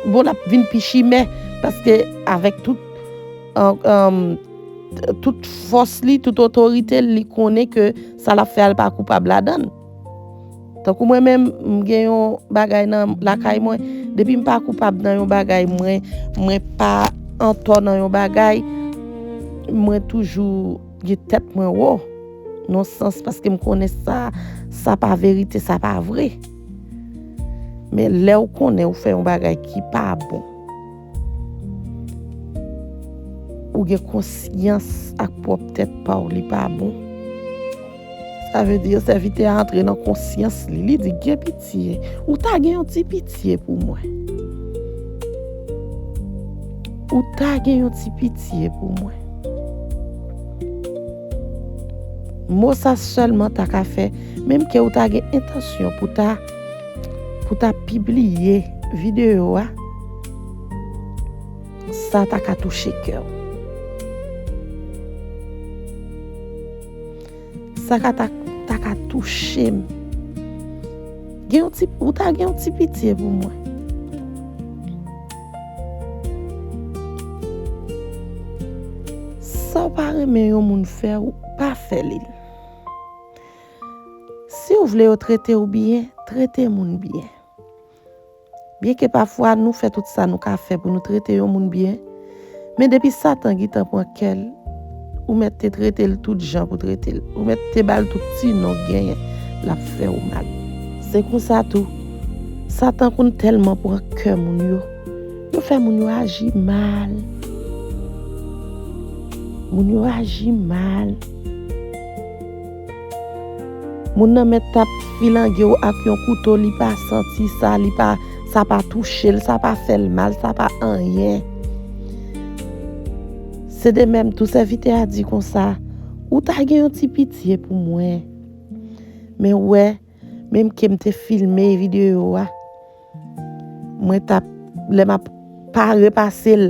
bon, l ap vin pi chimè, paske avèk tout, an, an, tout fòs li, tout otorite l, li konnen ke sa l ap fè a, l pa koupab ladan l. Tankou mwen menm, m gen yon bagay nan lakay mwen, depi m pa koupab nan yon bagay, mwen, mwen pa antò nan yon bagay, mwen toujou gen tèt mwen wo, nan sans, paske m konnen sa, sa pa verite, sa pa vre. Men lè w konnen w fè yon bagay ki pa bon, ou gen konsyans ak pwòp tèt pa w, li pa bon. Sa vle di, sèvitè a antre nan konsyans li, li di, "Gen pitye, ou ta gen yon ti pitye pou mwen. Ou ta gen yon ti pitye pou mwen." Mo sa sèlman ta ka fè, menm ke ou ta gen entansyon pou ta, pou ta pibliye videyo a, sa ta ka touche kè w. Sa ka ta, ta ka touche m. Gen yon ti, ou ta gen yon ti pitye pou mwen. Sa w pa renmen yon moun fè w, pa fè li l. Si w vle yo trete w byen, trete moun byen. Byenke pafwa nou fè tout sa nou ka fè pou nou trete yon moun byen, men depi Satan gentan pran kè l, ou mèt te trete l tout jan pou trete l. Ou mèt te ba l tout ti non k genyen, l ap fè w mal. Se konsa tou, Satan konn tèlman pran kè moun yo, yo fè moun yo aji mal. Moun yo aji mal. Moun nan mèt t ap filange w ak yon kouto, li pa santi sa, li pa, sa pa touche l, sa pa fè l mal, sa pa anyen. Se de menm tou sèvitè a di konsa, ou ta gen yon ti pitye pou mwen. Men w wè, menm ke m te filme videyo a, mwen t ap, lè m ap pa repase l,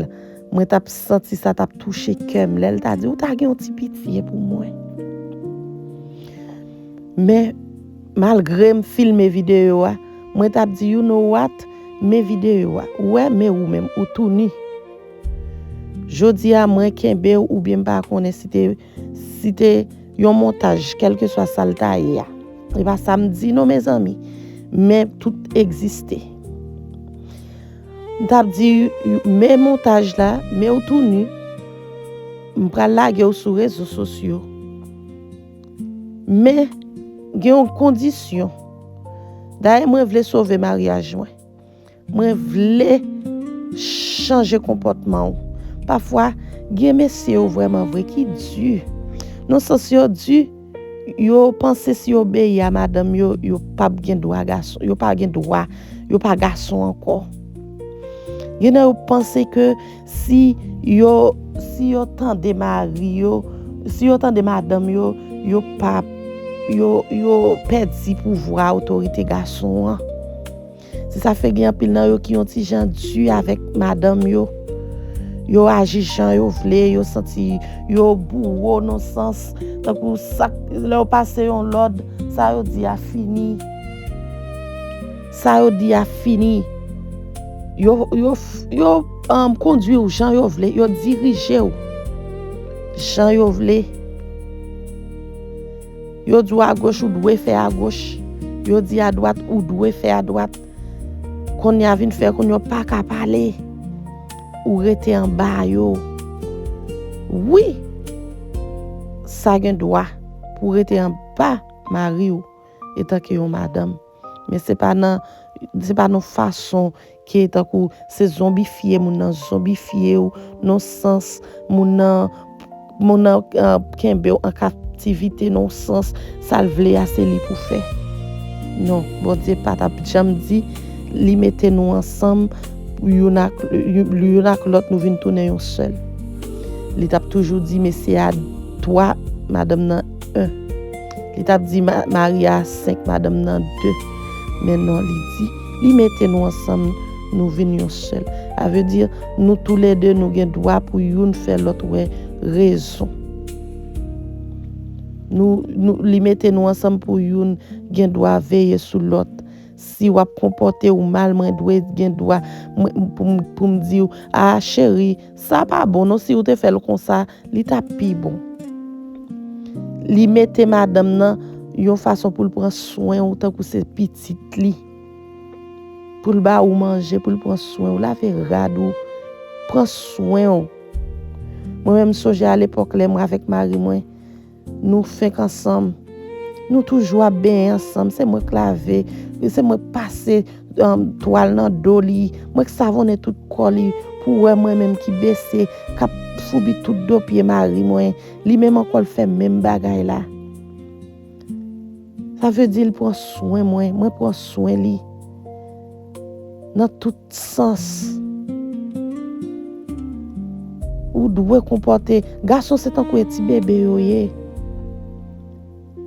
mwen t ap santi sa t ap touche kè m. Lè l ta di, ou ta gen yon ti pitye pou mwen. Men, malgre m filme videyo a, mwen t ap di, you know what? Men videyo a. Ou wè, men ou menm, ou tou ni. Jodi a, mwen kenbe w, oubyen m pa konnen si te, si te yon montaj, kèlkeswa sa l ta ye a. E pa sa m di non, mezanmi. Men tout egziste. M t ap di, men montaj la, men w tou ni. M pral lage w sou rezo sosyo. Men, gen yon kondisyon. Dayè, mwen vle sove maryaj mwen. Mwen vle chanje konpòtman w. Pafwa, gen mesye yo vrèman vre ki di. Nan sans yo di, yo panse si yo obeyi a madanm yo, yo p ap gen dwa gason, yo pa gen dwa, yo pa gason ankò. Gen nan yo panse ke si yo, si yo tande mari yo, si yo tande madanm yo, yo pa, yo, yo pèdi pouvwa otorite gason an. Se sa fè gen anpil nan yo ki yon ti jan di avèk madanm yo. Yo aji jan yo vle, yo santi yo bouwo nan sans. Tankou sa, lè yo pase yon lòd, sa yo di a fini. Sa yo di a fini. Yo, yo, yo, um, kondwi w jan yo vle, yo dirije w jan yo vle. Yo di w agoch, ou dwe fè agoch. Yo di adwat, ou dwe fè adwat. Kounye a vin fè kounye a w pa ka pale. Ou rete anba yo. Wi, sa gen dwa pou w rete anba mari w. etanke yon madanm. Men se pa nan, se pa nan fason ke tankou se zonbifye moun nan, zonbifye w nan sans moun nan, moun nan, ah, kenbe w an kaptivite nan sans sa l vle a se li pou fè. Non, Bondye pa t ap janm di li mete nou ansanm youn ak, youn ak lòt nou vin tounen yon sèl. Li t ap toujou di mesye a twa, madanm nan en. Li t ap di ma-, mari a senk, madanm nan de. Men non, li di, li mete nou ansanm, nou vin yon sèl. Sa vle di, nou toulède, nou gen dwa pou youn fè lòt wè rezon. Nou, nou, li mete nou ansanm pou youn gen dwa veye sou lòt. Si w ap konpòte w mal, mwen dwe gen dwa, mwen, pou m, pou m di w, a, cheri, sa pa bon, non, si w te fè l konsa, li t ap pi bon. Li mete madanm nan yon fason pou l pran swen w tankou se pitit li. Pou l ba ou manje, pou l pran swen w, lave rad ou, pran swen w. Mwen menm, m sonje alepòk lè mwen avèk mari mwen, nou fenk ansanm. Nou toujou ap benyen ansanm. Se mwen k lave, se mwen k pase, um, twal nan do li, mwen k savonnen tout kò li, pou wè mwen menm ki bese, k ap foubi tout do pye mari mwen. Li menm ankò, l fè menm bagay la. Sa vle di l pran swen mwen, mwen pran swen li. Nan tout sans. Ou dwe konpòte. Gason se tankou e ti bebe yo ye.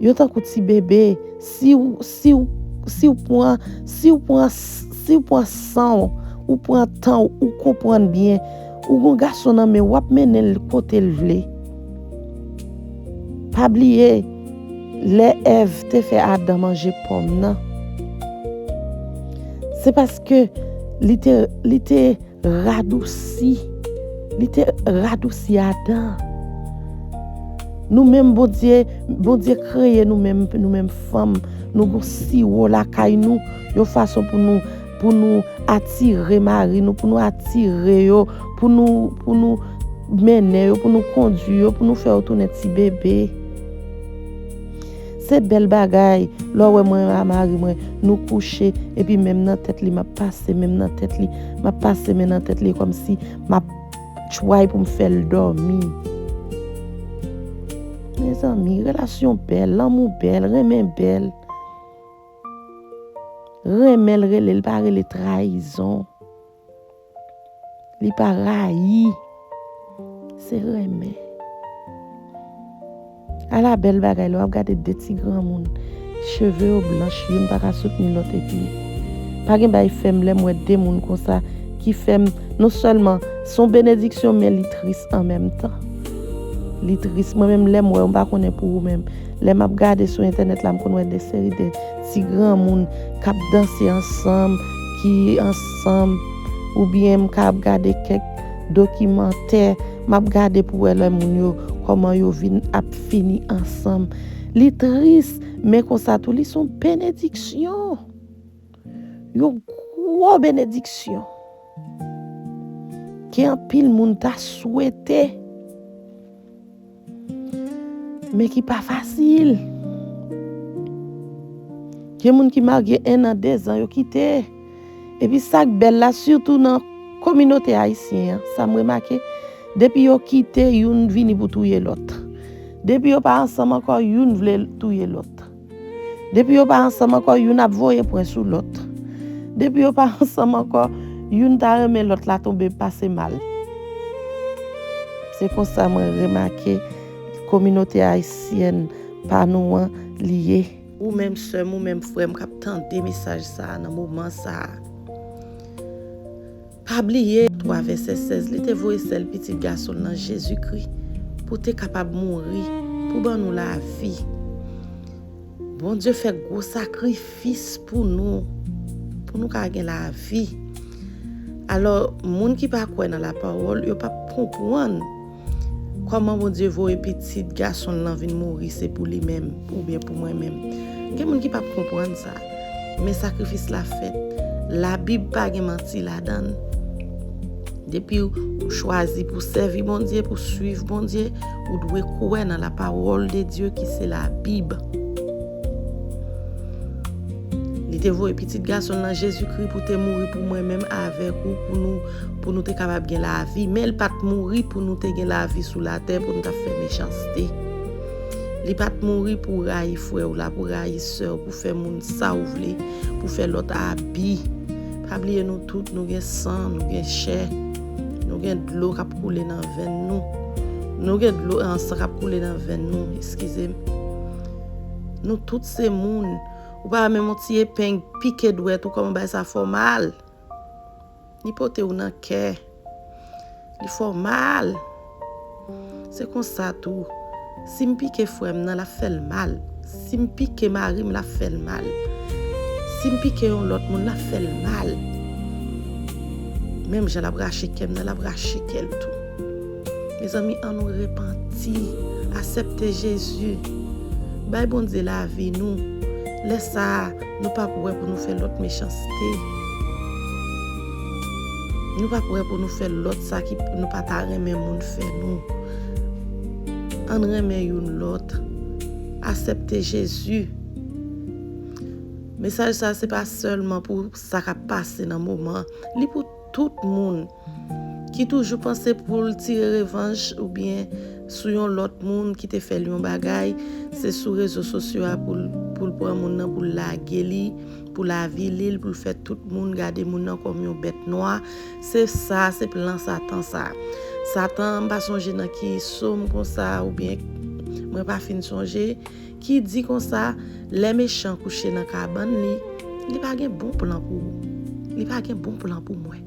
Yo tankou ti bebe. Si w, si w, si w pran, si w pran, si w pran san w, ou pran tan w, ou konprann byen, ou gon gason nan men w, w ap mennen l kote l vle. Pa bliye, lè Èv te fè Adan manje pòm nan, se paske li te, li te radousi, li te radousi Adan. Nou menm, Bondye, Bondye kreye nou menm, nou menm fanm, nou gon siwo lakay nou, yon fason pou nou, pou nou atire mari nou, pou nou atire yo, pou nou, pou nou mennen yo, pou nou kondui yo, pou nou fè yo tounen ti bebe. Se bèl bagay. Lè w wè mwen a mari mwen, nou kouche, epi men m nan tèt li, m ap pase men m nan tèt li, m ap pase men nan tèt li, kòmsi m ap tchway pou m fè l dòmi. Mezanmi, relasyon bèl, lanmou bèl, renmen bèl. Renmen l rele, l pa rele trayizon. Li pa rayi. Se renmen. Ala bèl bagay lè w ap gade de ti granmoun. Cheve yo blanch, youn pa ka soutni lòt epi. Pa gen bagay fè m lè m wè de moun konsa ki fè m, non sèlman se yon benediksyon, men li tris an menm tan. Li tris. Mwen menm lè m wè yo, m pa konnen pou ou menm. Lè m ap gade sou entènèt la, m konn wè de seri de ti granmoun k ap danse ansanm, ki ansanm, oubyen m ka ap gade kèk dokimantè, m ap gade pou wè lè moun yo, kòman yo vin ap fini ansanm. Li tris, men konsa tou, li se yon benediksyon. Yon gwo benediksyon ke anpil moun ta swete, men ki pa fasil. Gen moun ki marye en an, de zan, yo kite. Epi sa k bèl la, sitou nan kominote ayisyen an, sa m remake, depi yo kite, youn vini pou touye lòt. Depi yo pa ansanm ankò, youn vle touye lòt. Depi yo pa ansanm ankò, youn ap voye pwen sou lòt. Depi yo pa ansanm ankò, youn ta renmen lòt la tonbe pase mal. Se konsa mwen remake kominote ayisyèn pa nou an li ye. Ou menm sè m, ou menm frè m k ap tande mesaj sa a nan moman sa a. Pa bliye, twa vèsè sèz, li te voye sèl pitit gason l nan, Jezikri, pou te kapab mouri, pou ban nou lavi. Bondye fè gwo sakrifis pou nou, pou nou ka gen lavi. Alò, moun ki pa kwè nan lapawòl, yo p ap konprann kòman Bondye voye pitit gason l lan vin mouri, se pou li menm, oubyen pou mwen menm. Gen moun ki p ap konprann sa. Men sakrifis la fèt. Labib pa gen manti ladan l. Depi ou chwazi pou sèvi Bondye, pou swiv Bondye, ou dwe kwè nan la parole de Dieu ki se Labib. te voye pitit gason l lan, Jezikri, pou te mouri pou mwen menm avèk ou, pou nou, pou nou te kapab gen lavi. Men l pa t mouri pou nou te gen lavi sou latè, pou nou t ap fè mechanste. Li pa t mouri pou rayi frè w la, pou rayi sè w, pou fè moun sa w vle, pou fè lòt abi. Pa bliye nou tout, nou gen san, nou gen chè, nou gen dlo k ap koule nan venn nou. Nou gen dlo, an, san k ap koule nan venn nou, eskize m. Nou tout se moun. Ou pa wè menm yon ti epeng pike dwèt ou, kòman bagay sa fè w mal? Li pote w nan kè. Li fè w mal. Se konsa tou. Si m pike frè m nan, l ap fè l mal. Si m pike mari m, l ap fè l mal. Si m pike yon lòt moun, l ap fè l mal. Menm jan l ap rache kè m nan, l ap rache kè l tou. Mezanmi, ann nou repanti, aksepte Jezi, bay Bondye lavi nou. Lè sa a, nou p ap wè pou nou fè lòt mechanste. Nou p ap wè pou nou fè lòt sa ki nou pa ta renmen moun fè nou. Ann renmen youn lòt. Aksepte Jezi. Mesaj sa se pa sèlman pou sa k ap pase nan moman. Li pou tout moun ki toujou panse pou l tire revanj oubyen sou yon lòt moun ki te fè l yon bagay, se sou rezo sosyo a pou l, pou l pran moun nan, pou l lage li, pou l avili l, pou l fè tout moun gade moun nan kòm yon bèt nwa. Se sa, se plan Satan sa. Satan, m pa sonje nan ki som konsa, oubyen mwen pa fin sonje, ki di konsa, lè mechan kouche nan kabann li, li pa gen bon plan pou ou. Li pa gen bon plan pou mwen.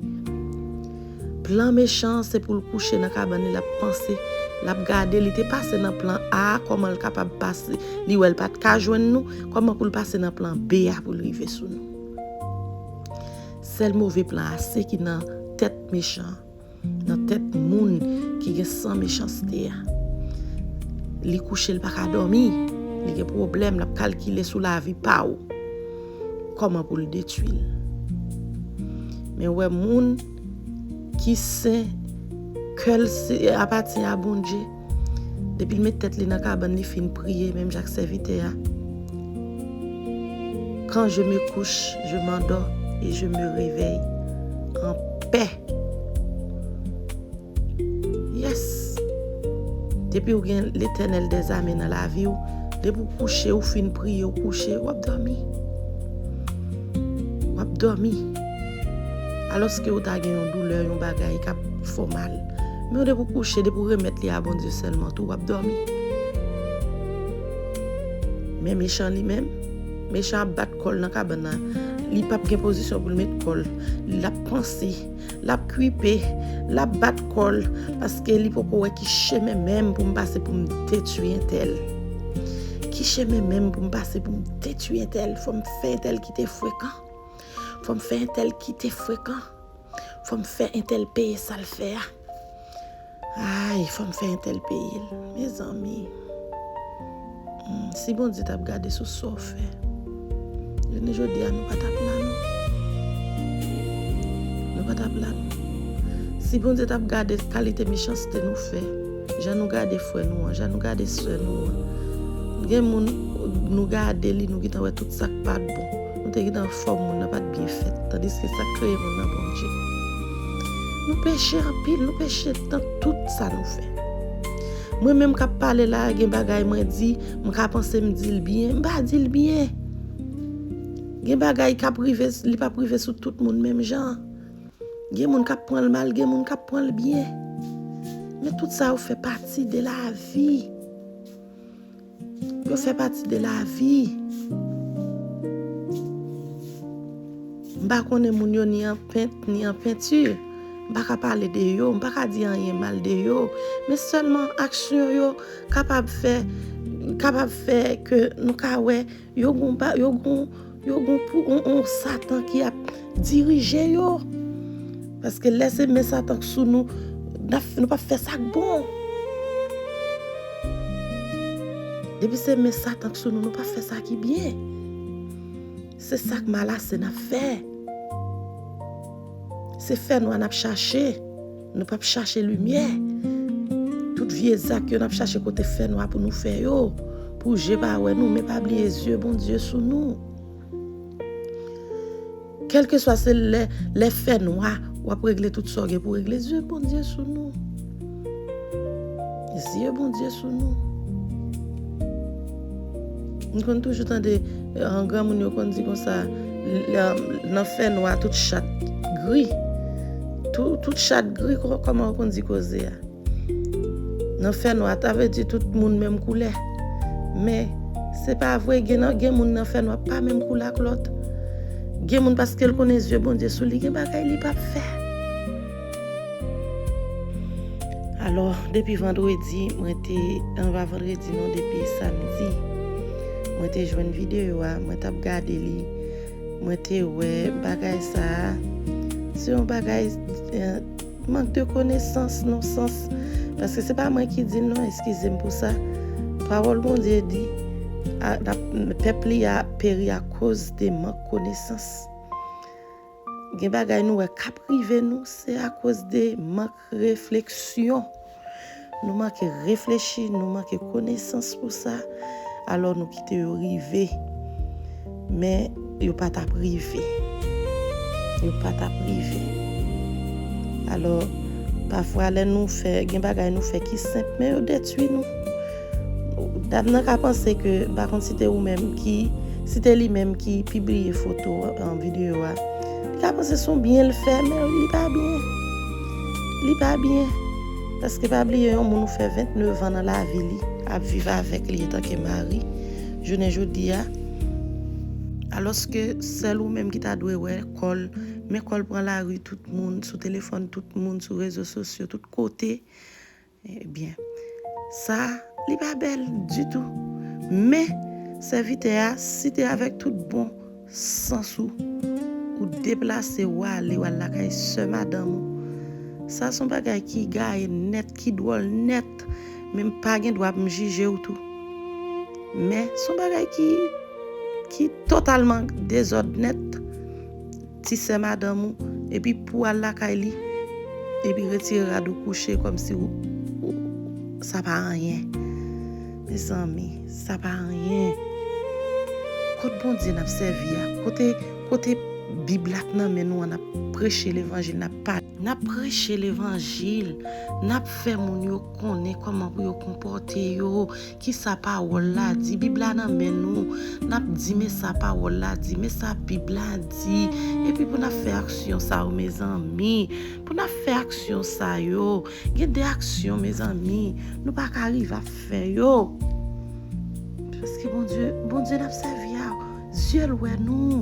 Plan mechan an, se pou l kouche nan kabann li, l ap panse, l ap gade, li te pase nan plan A, kòman l kapab pase, li wè l pa t ka jwenn nou, kòman pou l pase nan plan B a pou l rive sou nou. Sèl move plan a, se ki nan tèt mechan an, nan tèt moun ki gen san mechanste a. Li kouche, l pa ka dòmi, li gen pwoblèm, l ap kalkile sou lavi pa w. Kòman pou l detwi l. Men wè moun ki sen, kè l se, apatyen a Bondye. Depi l met tèt li nan kabann, li fin priye, menm jan ak sèvitè a. Quand je me couche, je m'endors et je me réveille en paix. Yes. Depi w gen Letènèl dèzame nan lavi w, depi w kouche, ou fin priye, ou kouche, w ap dòmi. W ap dòmi. Alòske ou ta gen yon doulè, yon bagay k ap fè w mal. Men depi w kouche, depi w remèt li a Bondye sèlman tou, w ap dòmi. Men mechan li menm, mechan ap bat kò l nan kabann nan. Li p ap gen pozisyon pou l met kò l. L ap panse, l ap kwipe, l ap bat kò l, paske li poko wè ki chemen menm pou m pase pou m detwi entèl. Ki chemen menm pou m pase pou m detwi entèl? Fò m fè entèl kite frekan. Fò m fè entèl kite frekan. Fò m fè entèl peye sa l fè a. Ay, fò m fè entèl peye l. Mezanmi. Hmm, si Bondye t ap gade sou sa w fè, jounen jodi a, nou pa t ap la, non. Nou pa t ap la, non. Si Bondye t ap gade kalite mechanste nou fè, jan nou gade frè nou an, jan nou gade sè nou an. Gen moun, nou gade li, nou gentan wè tout sa k pa t bon. Nou te gentan fè moun nan pa t byen fèt, tandiske sa k kreye moun nan Bondye. Nou peche anpil, nou peche nan tout sa nou fè. Mwen menm k ap pale la, gen bagay mwen di, m ka panse m di l byen, m pa di l byen. Gen bagay k ap rive, li p ap rive sou tout moun menm jan. Gen moun k ap pran l mal, gen moun k ap pran l byen. Men tout sa yo fè pati de lavi. Yo fè pati de lavi. M pa konnen moun yo ni an pent, ni an penti. M pa ka pale de yo, m pa ka di anyen mal de yo. Men sèlman aksyon yo kapab fè, kapab fè ke nou ka wè yo gon ba-, yo gon, yo gon pou, on, on Satan ki ap dirije yo. Paske lè se men Satan k sou nou, n ap, nou p ap fè sa k bon. Depi se men Satan k sou nou, nou p ap fè sa ki byen. Se sa k malase n ap fè. Se fènwa n ap chache. Nou p ap chache limyè. Tout vye zak yo, n ap chache kote fènwa pou nou fè yo. Pou je pa wè nou, men pa bliye zye Bondye sou nou. Kèlkeswa se lè, lè fènwa, w ap regle tout sa w gen pou w regle. Zye Bondye sou nou. Zye Bondye sou nou. M konn toujou tande, eh, granmoun yo konn di konsa, lè, nan fènwa, tout chat gri. Tout, tout chat gri, kò-, kòman yo konn di koze a? Nan fènwa, ta vle di tout moun menm koulè. Men, se pa vre, gen nan, gen moun nan fènwa pa menm koulè ak lòt. Gen moun paske l konnen zye Bondye sou li, gen bagay li p ap fè. Alò, depi vandredi, mwen te, an, pa vandredi non, depi samdi, mwen te jwenn videyo a, mwen t ap gade li, mwen te wè bagay sa a, se yon bagay, eh, mank de konesans, non sans. Paske se pa mwen ki di l non, eskize m pou sa. Pawòl Bondye di, a, n ap, pèp li a peri akoz de mank konesans. Gen bagay nou wè k ap rive nou, se akoz de mank refleksyon. Nou manke reflechi, nou manke konesans pou sa. Alò nou kite yo rive. Men yo pa t ap rive. Yo pa t ap rive. Alò, pafwa lè nou fè, gen bagay nou fè ki senp, men yo detwi nou. Dam nan ka panse ke, m pa konn si te ou menm ki, si te li menm ki pibliye foto, an, videyo a, li ka panse se yon byen l fè, men li pa byen. Li pa byen. Paske pa bliye, yon moun ou fè vennèf an nan lavi li, ap viv avèk li antanke mari, jounen jodi a, alòske sèl ou menm ki ta dwe wè kò l, men kò l pran lari tout moun, sou telefòn tout moun, sou rezo sosyo, tout kote. Ebyen, sa, li pa bèl ditou. Men, sèvitè a, si te avèk tout bon sans ou, ou deplase w ale, w al lakay sè madanm ou, sa se yon bagay ki gaye nèt, ki dwòl nèt, men m pa gen dwa pou m jije w tou. Men, se yon bagay ki, ki totalman dezòd nèt. Ti sè madanm ou, epi pou al lakay li, epi retire rad ou kouche kòmsi ou, ou, sa pa anyen. Mezanmi, sa pa anyen. Kot Bondye n ap sèvi a? Kote, kote Bib la k nan men nou an, n ap preche levanjil, n ap pale, n ap preche levanjil, n ap fè moun yo konnen kòman pou yo konpòte yo, kisa pawòl la di. Bib la nan men nou. N ap di, men sa pawòl la di, men sa Bib la di. Epi pou n ap fè aksyon sa yo, mezanmi. Pou n ap fè aksyon sa yo. Gen de aksyon, mezanmi, nou pa ka rive ap fè yo. Paske Bondye, Bondye n ap sèvi a, zye l wè nou.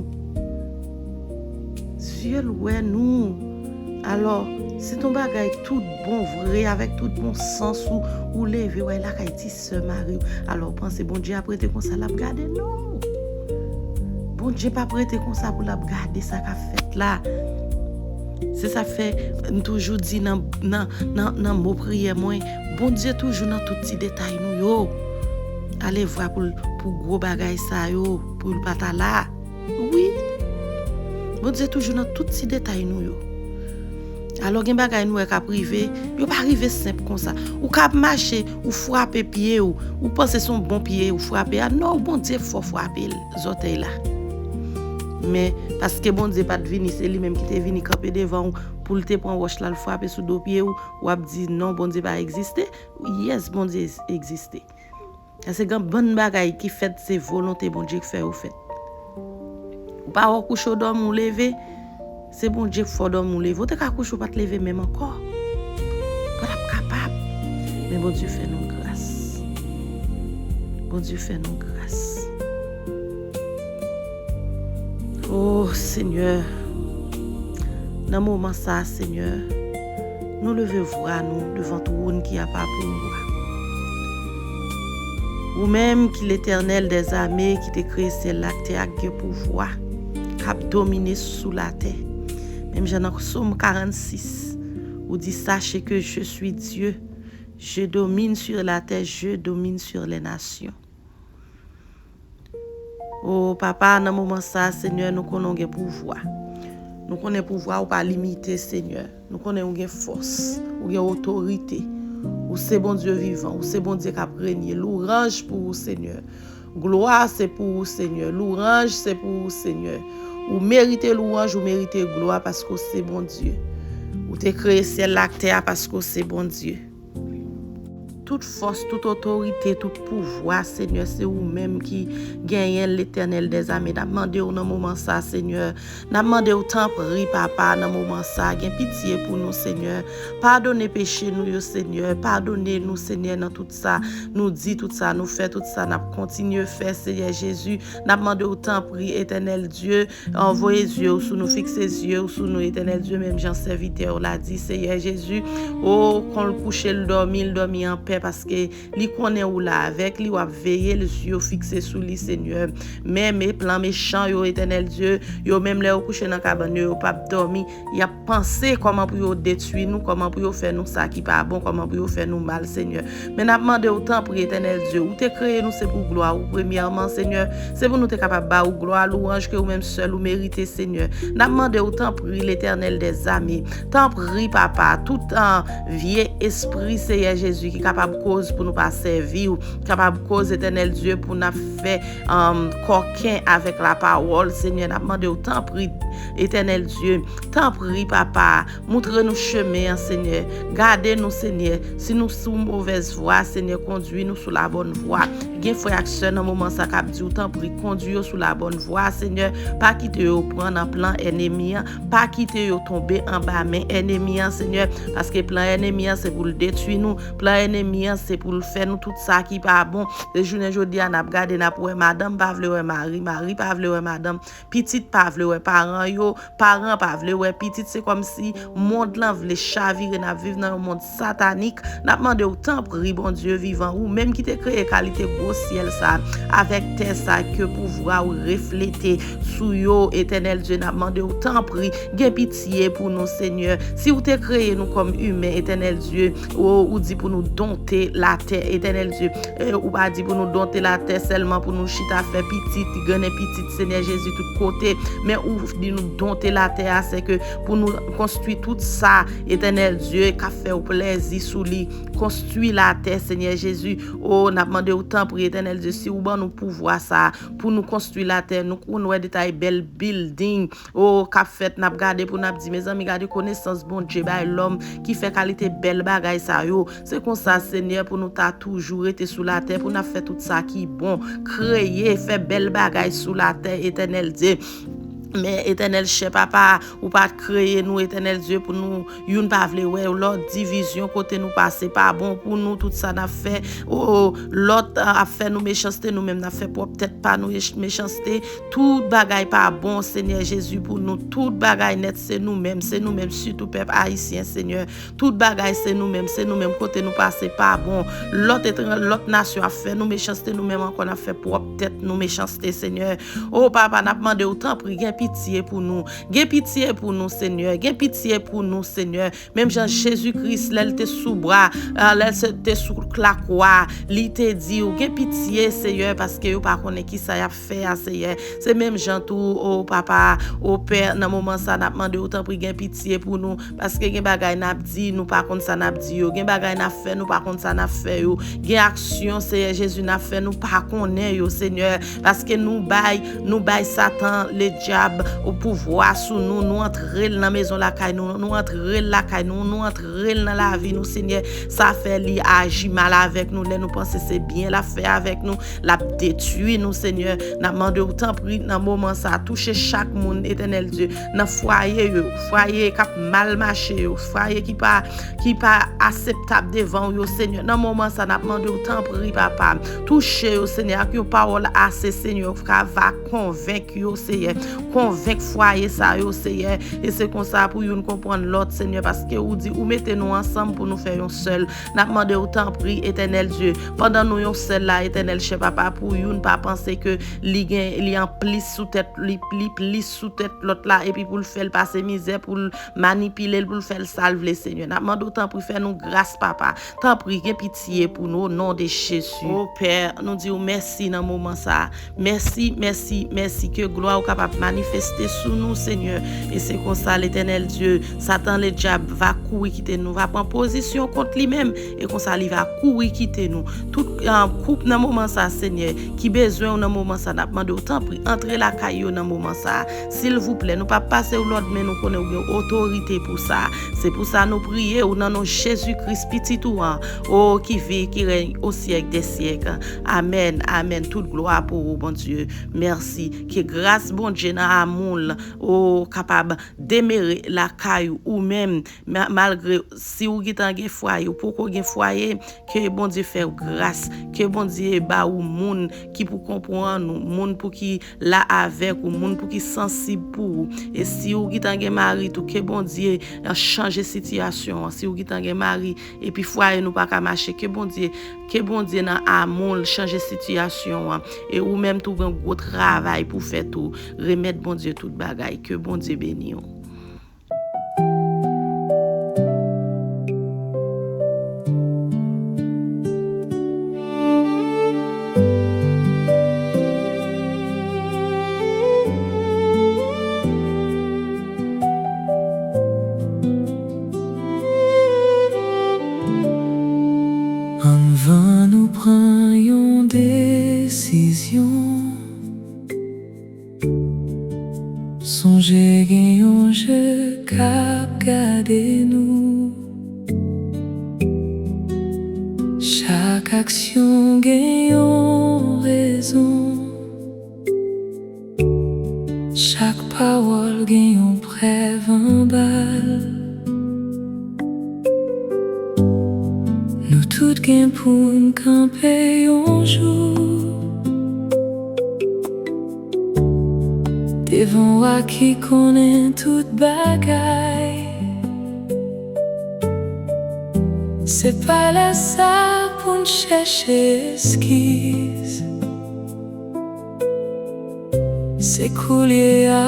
Zye l wè nou. Alò, si t on bagay tout bon vre, avèk tout bon sans ou, ou leve, w al lakay ti sè mari w, alò, w panse Bondye ap rete konsa l ap gade? Non. Bondye p ap rete konsa pou l ap gade sa k ap fèt la. Se sa k fè m toujou di nan, nan, nan, nan mo priyè mwen, Bondye toujou nan tout ti detay nou yo. Alevwa pou l, pou gwo bagay sa yo, pou l pa ta la. Wi. Bondye toujou nan tout ti detay nou yo. Alò, gen bagay nou wè k ap rive, yo pa rive senp konsa. Ou ka ap mache, ou frape pye w, ou panse se yon bon pye ou frape a. Non, Bondye fò frape l, zòtèy la. Men, paske Bondye pa t vini, se li menm ki te vini kanpe devan w pou l te pran wòch la, l frape sou do pye w, w ap di, "Non, Bondye pa egziste." Yès, Bondye egziste. Paske gen bann bagay ki fèt, se volonte Bondye k fè yo fèt. Ou pa wè w kouche w dòmi, w leve, se Bondye k fè w dòmi, w leve. Ou te ka kouche, w pa t leve menm ankò. Ou pa t ap kapab. Men Bondye fè nou gras. Bondye fè nou gras. O Senyè, nan moman sa a, Senyè, nou leve vwa nou devan twòn ki apa pou ou a. Ou menm ki Letènèl dèzame, ki te kreye syèl la ak tè a, k gen pouvwa, k ap domine sou latè. Menm jan nan Sòm karannsis, ou di, "Sachez que je suis Dieu, je domine sur la terre, je domine sur les nations." O Papa, nan moman sa a, Senyè, nou konnen w gen pouvwa. Nou konnen pouvwa ou pa limite, Senyè. Nou konnen ou gen fòs, ou gen otorite. Ou se Bondye vivan, ou se Bondye k ap renye. Louwanj pou ou, Senyè. Glwa se pou ou, Senyè. Louwanj se pou ou, Senyè. Ou merite lwanj, ou merite glwa paske w se Bondye. Ou te kreye syèl la ak tè a paske w se Bondye. Tout fòs, tout otorite, tout pouvwa, Senyè, se ou menm ki genyen l, Letènèl dèzame. N ap mande w nan moman sa, Senyè. N ap mande w, tanpri, Papa, nan moman sa, gen pitye pou nou, Senyè. Padone peche nou yo, Senyè. Padone nou, Senyè, nan tout sa nou di, tout sa nou fè, tout sa n ap kontinye fè, Senyè Jezi. N ap mande w, tanpri, Etènèl Dye, anvoye zye w sou nou, fikse zye w sou nou, Etènèl Dye, menm jan sèvitè w la di, Seyè Jezi. O, kon l kouche, l dòmi, l dòmi anpè, paske li konnen ou la avèk li, w ap veye l, zye w fikse sou li, Senyè. Men, men plan mechan yo, Etènèl Dye, yo menm lè yo kouche nan kabann yo, yo p ap dòmi, y ap panse kòman pou yo detwi nou, kòman pou yo fè nou sa ki pa bon, kòman pou yo fè nou mal, Senyè. Men n ap mande w, tanpri, Etènèl Dye, ou te kreye nou, se pou glwa ou premyèman, Senyè. Se pou nou te kapab ba ou glwa, lwanj ke ou menm sèl ou merite, Senyè. N ap mande w, tanpri, Letènèl dèzame, tanpri, Papa, tout, ah, vye espri, Seyè Jezi, ki kapab koz pou nou pa sèvi w, kapab koz, Etènèl Dye, pou n ap fè, um, kòken avèk lapawòl, Senyè. N ap mande w, tanpri, Etènèl Dye, tanpri, Papa, montre nou chemen an, Senyè. Gade nou, Senyè. Si nou sou movèz vwa, Senyè, kondui nou sou labòn vwa. Gen frè ak sè nan moman sa k ap di w, tanpri, kondui yo sou labòn vwa, Senyè. Pa kite yo pran nan plan ènemi an. Pa kite yo tonbe anba men ènemi an, Senyè. Paske plan ènemi an, se pou l detwi nou. Plan ènemi an, se pou l fè nou tout sa ki pa bon. E jounen jodi a, n ap gade, n ap wè madanm pa vle wè mari, mari pa vle wè madanm, pitit pa vle wè paran yo, paran pa vle wè pitit. Se kòmsi mond lan vle chavire, n ap viv nan yon mond satanik. N ap mande w, tanpri, Bondye vivan, ou menm ki te kreye kalite gwo syèl sa avèk tè sa, ke pouvwa w reflete sou yo, Etènèl Dye. N ap mande w, tanpri, gen pitye pou nou, Senyè. Si w te kreye nou kòm imen, Etènèl Dye, o, ou di pou nou donte latè, Etènèl Dye. E ou pa di pou nou donte latè sèlman pou nou chita fè pitit, grennen pitit, Senyè Jezi, tout kote. Men ou di nou donte latè a, se ke pou nou konstwi tout sa, Etènèl Dye, k ap fè w plèzi sou li. Konstwi latè, Senyè Jezi. O, n ap mande w, tanpri, Etènèl Dye, si ou ban nou pouvwa sa pou nou konstwi latè, nou konn wè detay bèl building, o, k ap fèt, n ap gade pou n ap di, mezanmi, gade konesans Bondye bay lòm ki fè kalite bèl bagay sa yo. Se konsa, Senyè, pou nou ta toujou rete sou latè, pou n ap fè tout sa ki bon, kreye, fè bèl bagay sou latè, Etènèl Dye. Men, Etènèl chè Papa, ou pa t kreye nou, Etènèl Dye, pou nou youn pa vle wè lòt, divizyon, kote nou pase pa bon pou nou, tout sa n ap fè, o, lòt, a, ap fè nou mechanste, nou menm n ap fè pwòp tèt pa nou mechanste. Tout bagay pa bon, Senyè Jezi, pou nou. Tout bagay nèt, se nou menm, se nou menm, sitou pèp ayisyen, Senyè. Tout bagay, se nou menm, se nou menm. Kote nou pase pa bon. Lòt etran-, lòt nasyon ap fè nou mechanste, nou menm ankò n ap fè pwòp tèt nou mechanste, Senyè. O Papa, n ap mande w, tanpri, gen pitye pou nou. Gen pitye pou nou, Senyè. Gen pitye pou nou, Senyè. Menm jan Jezi Kris, lè l te sou bwa, ah, lè l se-, te sou lakwa, li te di w, gen pitye, Seyè, paske yo pa konnen kisa y ap fè a, Seyè. Se menm jan tou, o Papa, o Pè, nan moman sa, n ap mande w, tanpri, gen pitye pou nou, paske gen bagay n ap di, nou pa konn sa n ap di yo. Gen bagay n ap fè, nou pa konn sa n ap fè yo. Gen aksyon, Seyè Jezi, n ap fè, nou pa konnen yo, Senyè. Paske nou bay, nou bay Satan, ledyab, pouvwa sou nou. Nou antre l nan mezon lakay nou. Nou antre l lakay nou. Nou antre l nan lavi nou, Senyè. Sa fè li aji mal avèk nou. Lè nou panse se byen l ap fè avèk nou, l ap detwi nou, Senyè. N ap mande w, tanpri, nan moman sa, touche chak moun, Etènèl Dye, nan fwaye yo, fwaye k ap mal mache yo, fwaye ki pa ki pa akseptab devan w yo, Senyè. Nan moman sa, n ap mande w, tanpri, Papa, touche yo, Senyè, ak yon pawòl ase, Senyè, ki va konvenk yo, Seyè. Konvenk fwaye sa yo, Seyè. E se konsa pou youn konprann lòt, Senyè, paske ou di ou mete nou ansanm pou nou fè yon sèl. N ap mande w, tanpri, Etènèl Dye, pandan nou yon sèl la, Etènèl chè Papa, pou youn pa panse ke li gen, li an plis sou tèt, li, li plis sou tèt lòt la, epi pou l fè l pase mizè, pou l manipile l, pou l fè l sa l vle, Senyè. N ap mande w, tanpri, fè nou gras, Papa. Tanpri, gen pitye pou nou, o non de Jezi. O Pè, nou di w mèsi nan moman sa. Mèsi, mèsi, mèsi. Ke glwa w kapab manifeste manifeste sou nou, Senyè. E se konsa, Letènèl Dye, Satan Ledyab va kouri kite nou, va pran pozisyon kont li menm, e konsa li va kouri kite nou. Tout, ah, koup nan moman sa, Senyè, ki bezwen w nan moman sa, n ap mande w, tanpri, antre lakay yo nan moman sa. Silvouplè, nou p ap pase w lòd, men nou konnen w gen otorite pou sa. Se pou sa nou priye w nan non Jezi Kris, Pitit ou an, o, ki viv, ki rèy o syèk dè syèk. Amèn, amèn. Tout glwa pou ou, Bondye. Mèsi. Ke gras Bondye nan amou l, o, kapab demere lakay ou menm. Ma-, malgre si ou gentan gen fwaye, ou poko gen fwaye, ke Bondye fè w gras, ke Bondye ba ou moun ki pou konprann ou, moun pou ki la avèk ou, moun pou ki sansib pou ou. E si ou gentan gen mari tou, ke Bondye, eh, chanje sitiyasyon an. Si ou gentan gen mari, epi fwaye nou pa ka mache, ke Bondye, ke Bondye nan amou l chanje sitiyasyon an. E ou menm tou gen gwo travay pou fè tou. Remèt Bondye tout bagay. Ke Bondye beni w. Anvan nou pran yon desizyon, sonje gen yon je k ap gade nou. Chak aksyon gen yon rezon. Chak pawòl gen yon prèv anba l. Nou tout gen pou n kanpe yon jou devan Wa ki konnen tout bagay. Se pa lè sa pou n chèche eskiz. Se koulye a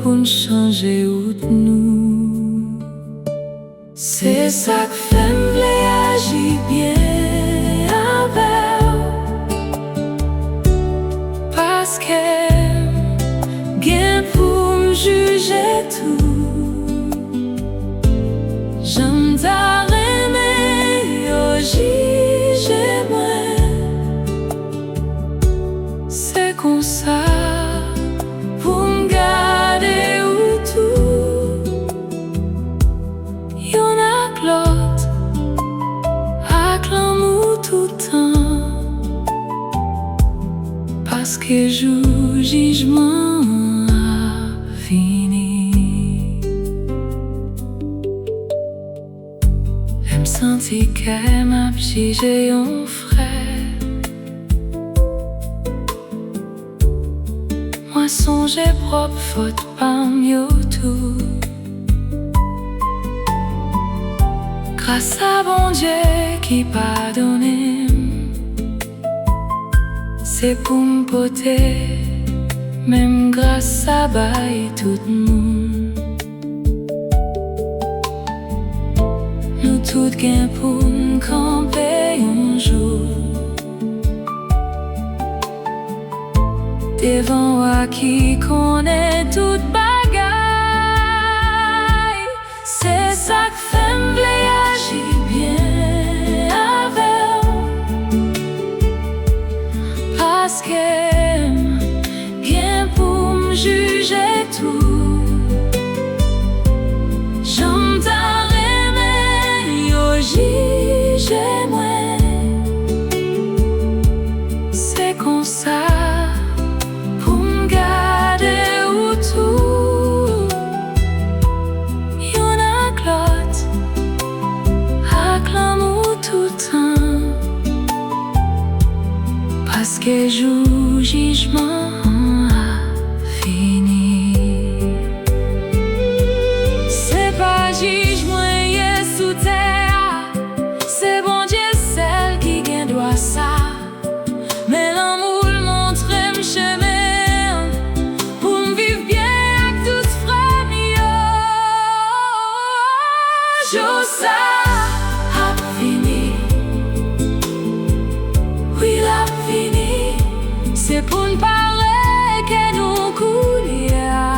pou n chanje wout nou. Se sa k fè m vle aji byen avè w, paske m gen pou m jije tou. Jan m ta renmen yo jije mwen, se konsa pou m gade ou tou, youn ak lòt, ak lanmou toutan, paske jou jijman an ap vini. Lè m santi kè m ap jije yon frè, mwen sonje pwòp fòt pa m yo tou. Gras a Bondye ki padone m, se pou m pote menm gras sa bay tout moun. Nou tout gen pou n kanpe yon jou devan Wa ki konnen tout bagay. Se sa k fè m vle aji byen avè w, paske m gen pou m jije tou. Jan m ta renmen yo jije mwen, se konsa pou m gade ou tou, youn ak lòt, ak lanmou toutan, paske jou jijman an ap vini. Se pa jij mwen ye sou tè a, se Bondye sèl ki gen dwa sa. Men lanmou l montre m chemen pou m viv byen ak tout frè m yo. Jou sa ap vini, wi, l ap vini. Se pou n pare kè nou koulye a.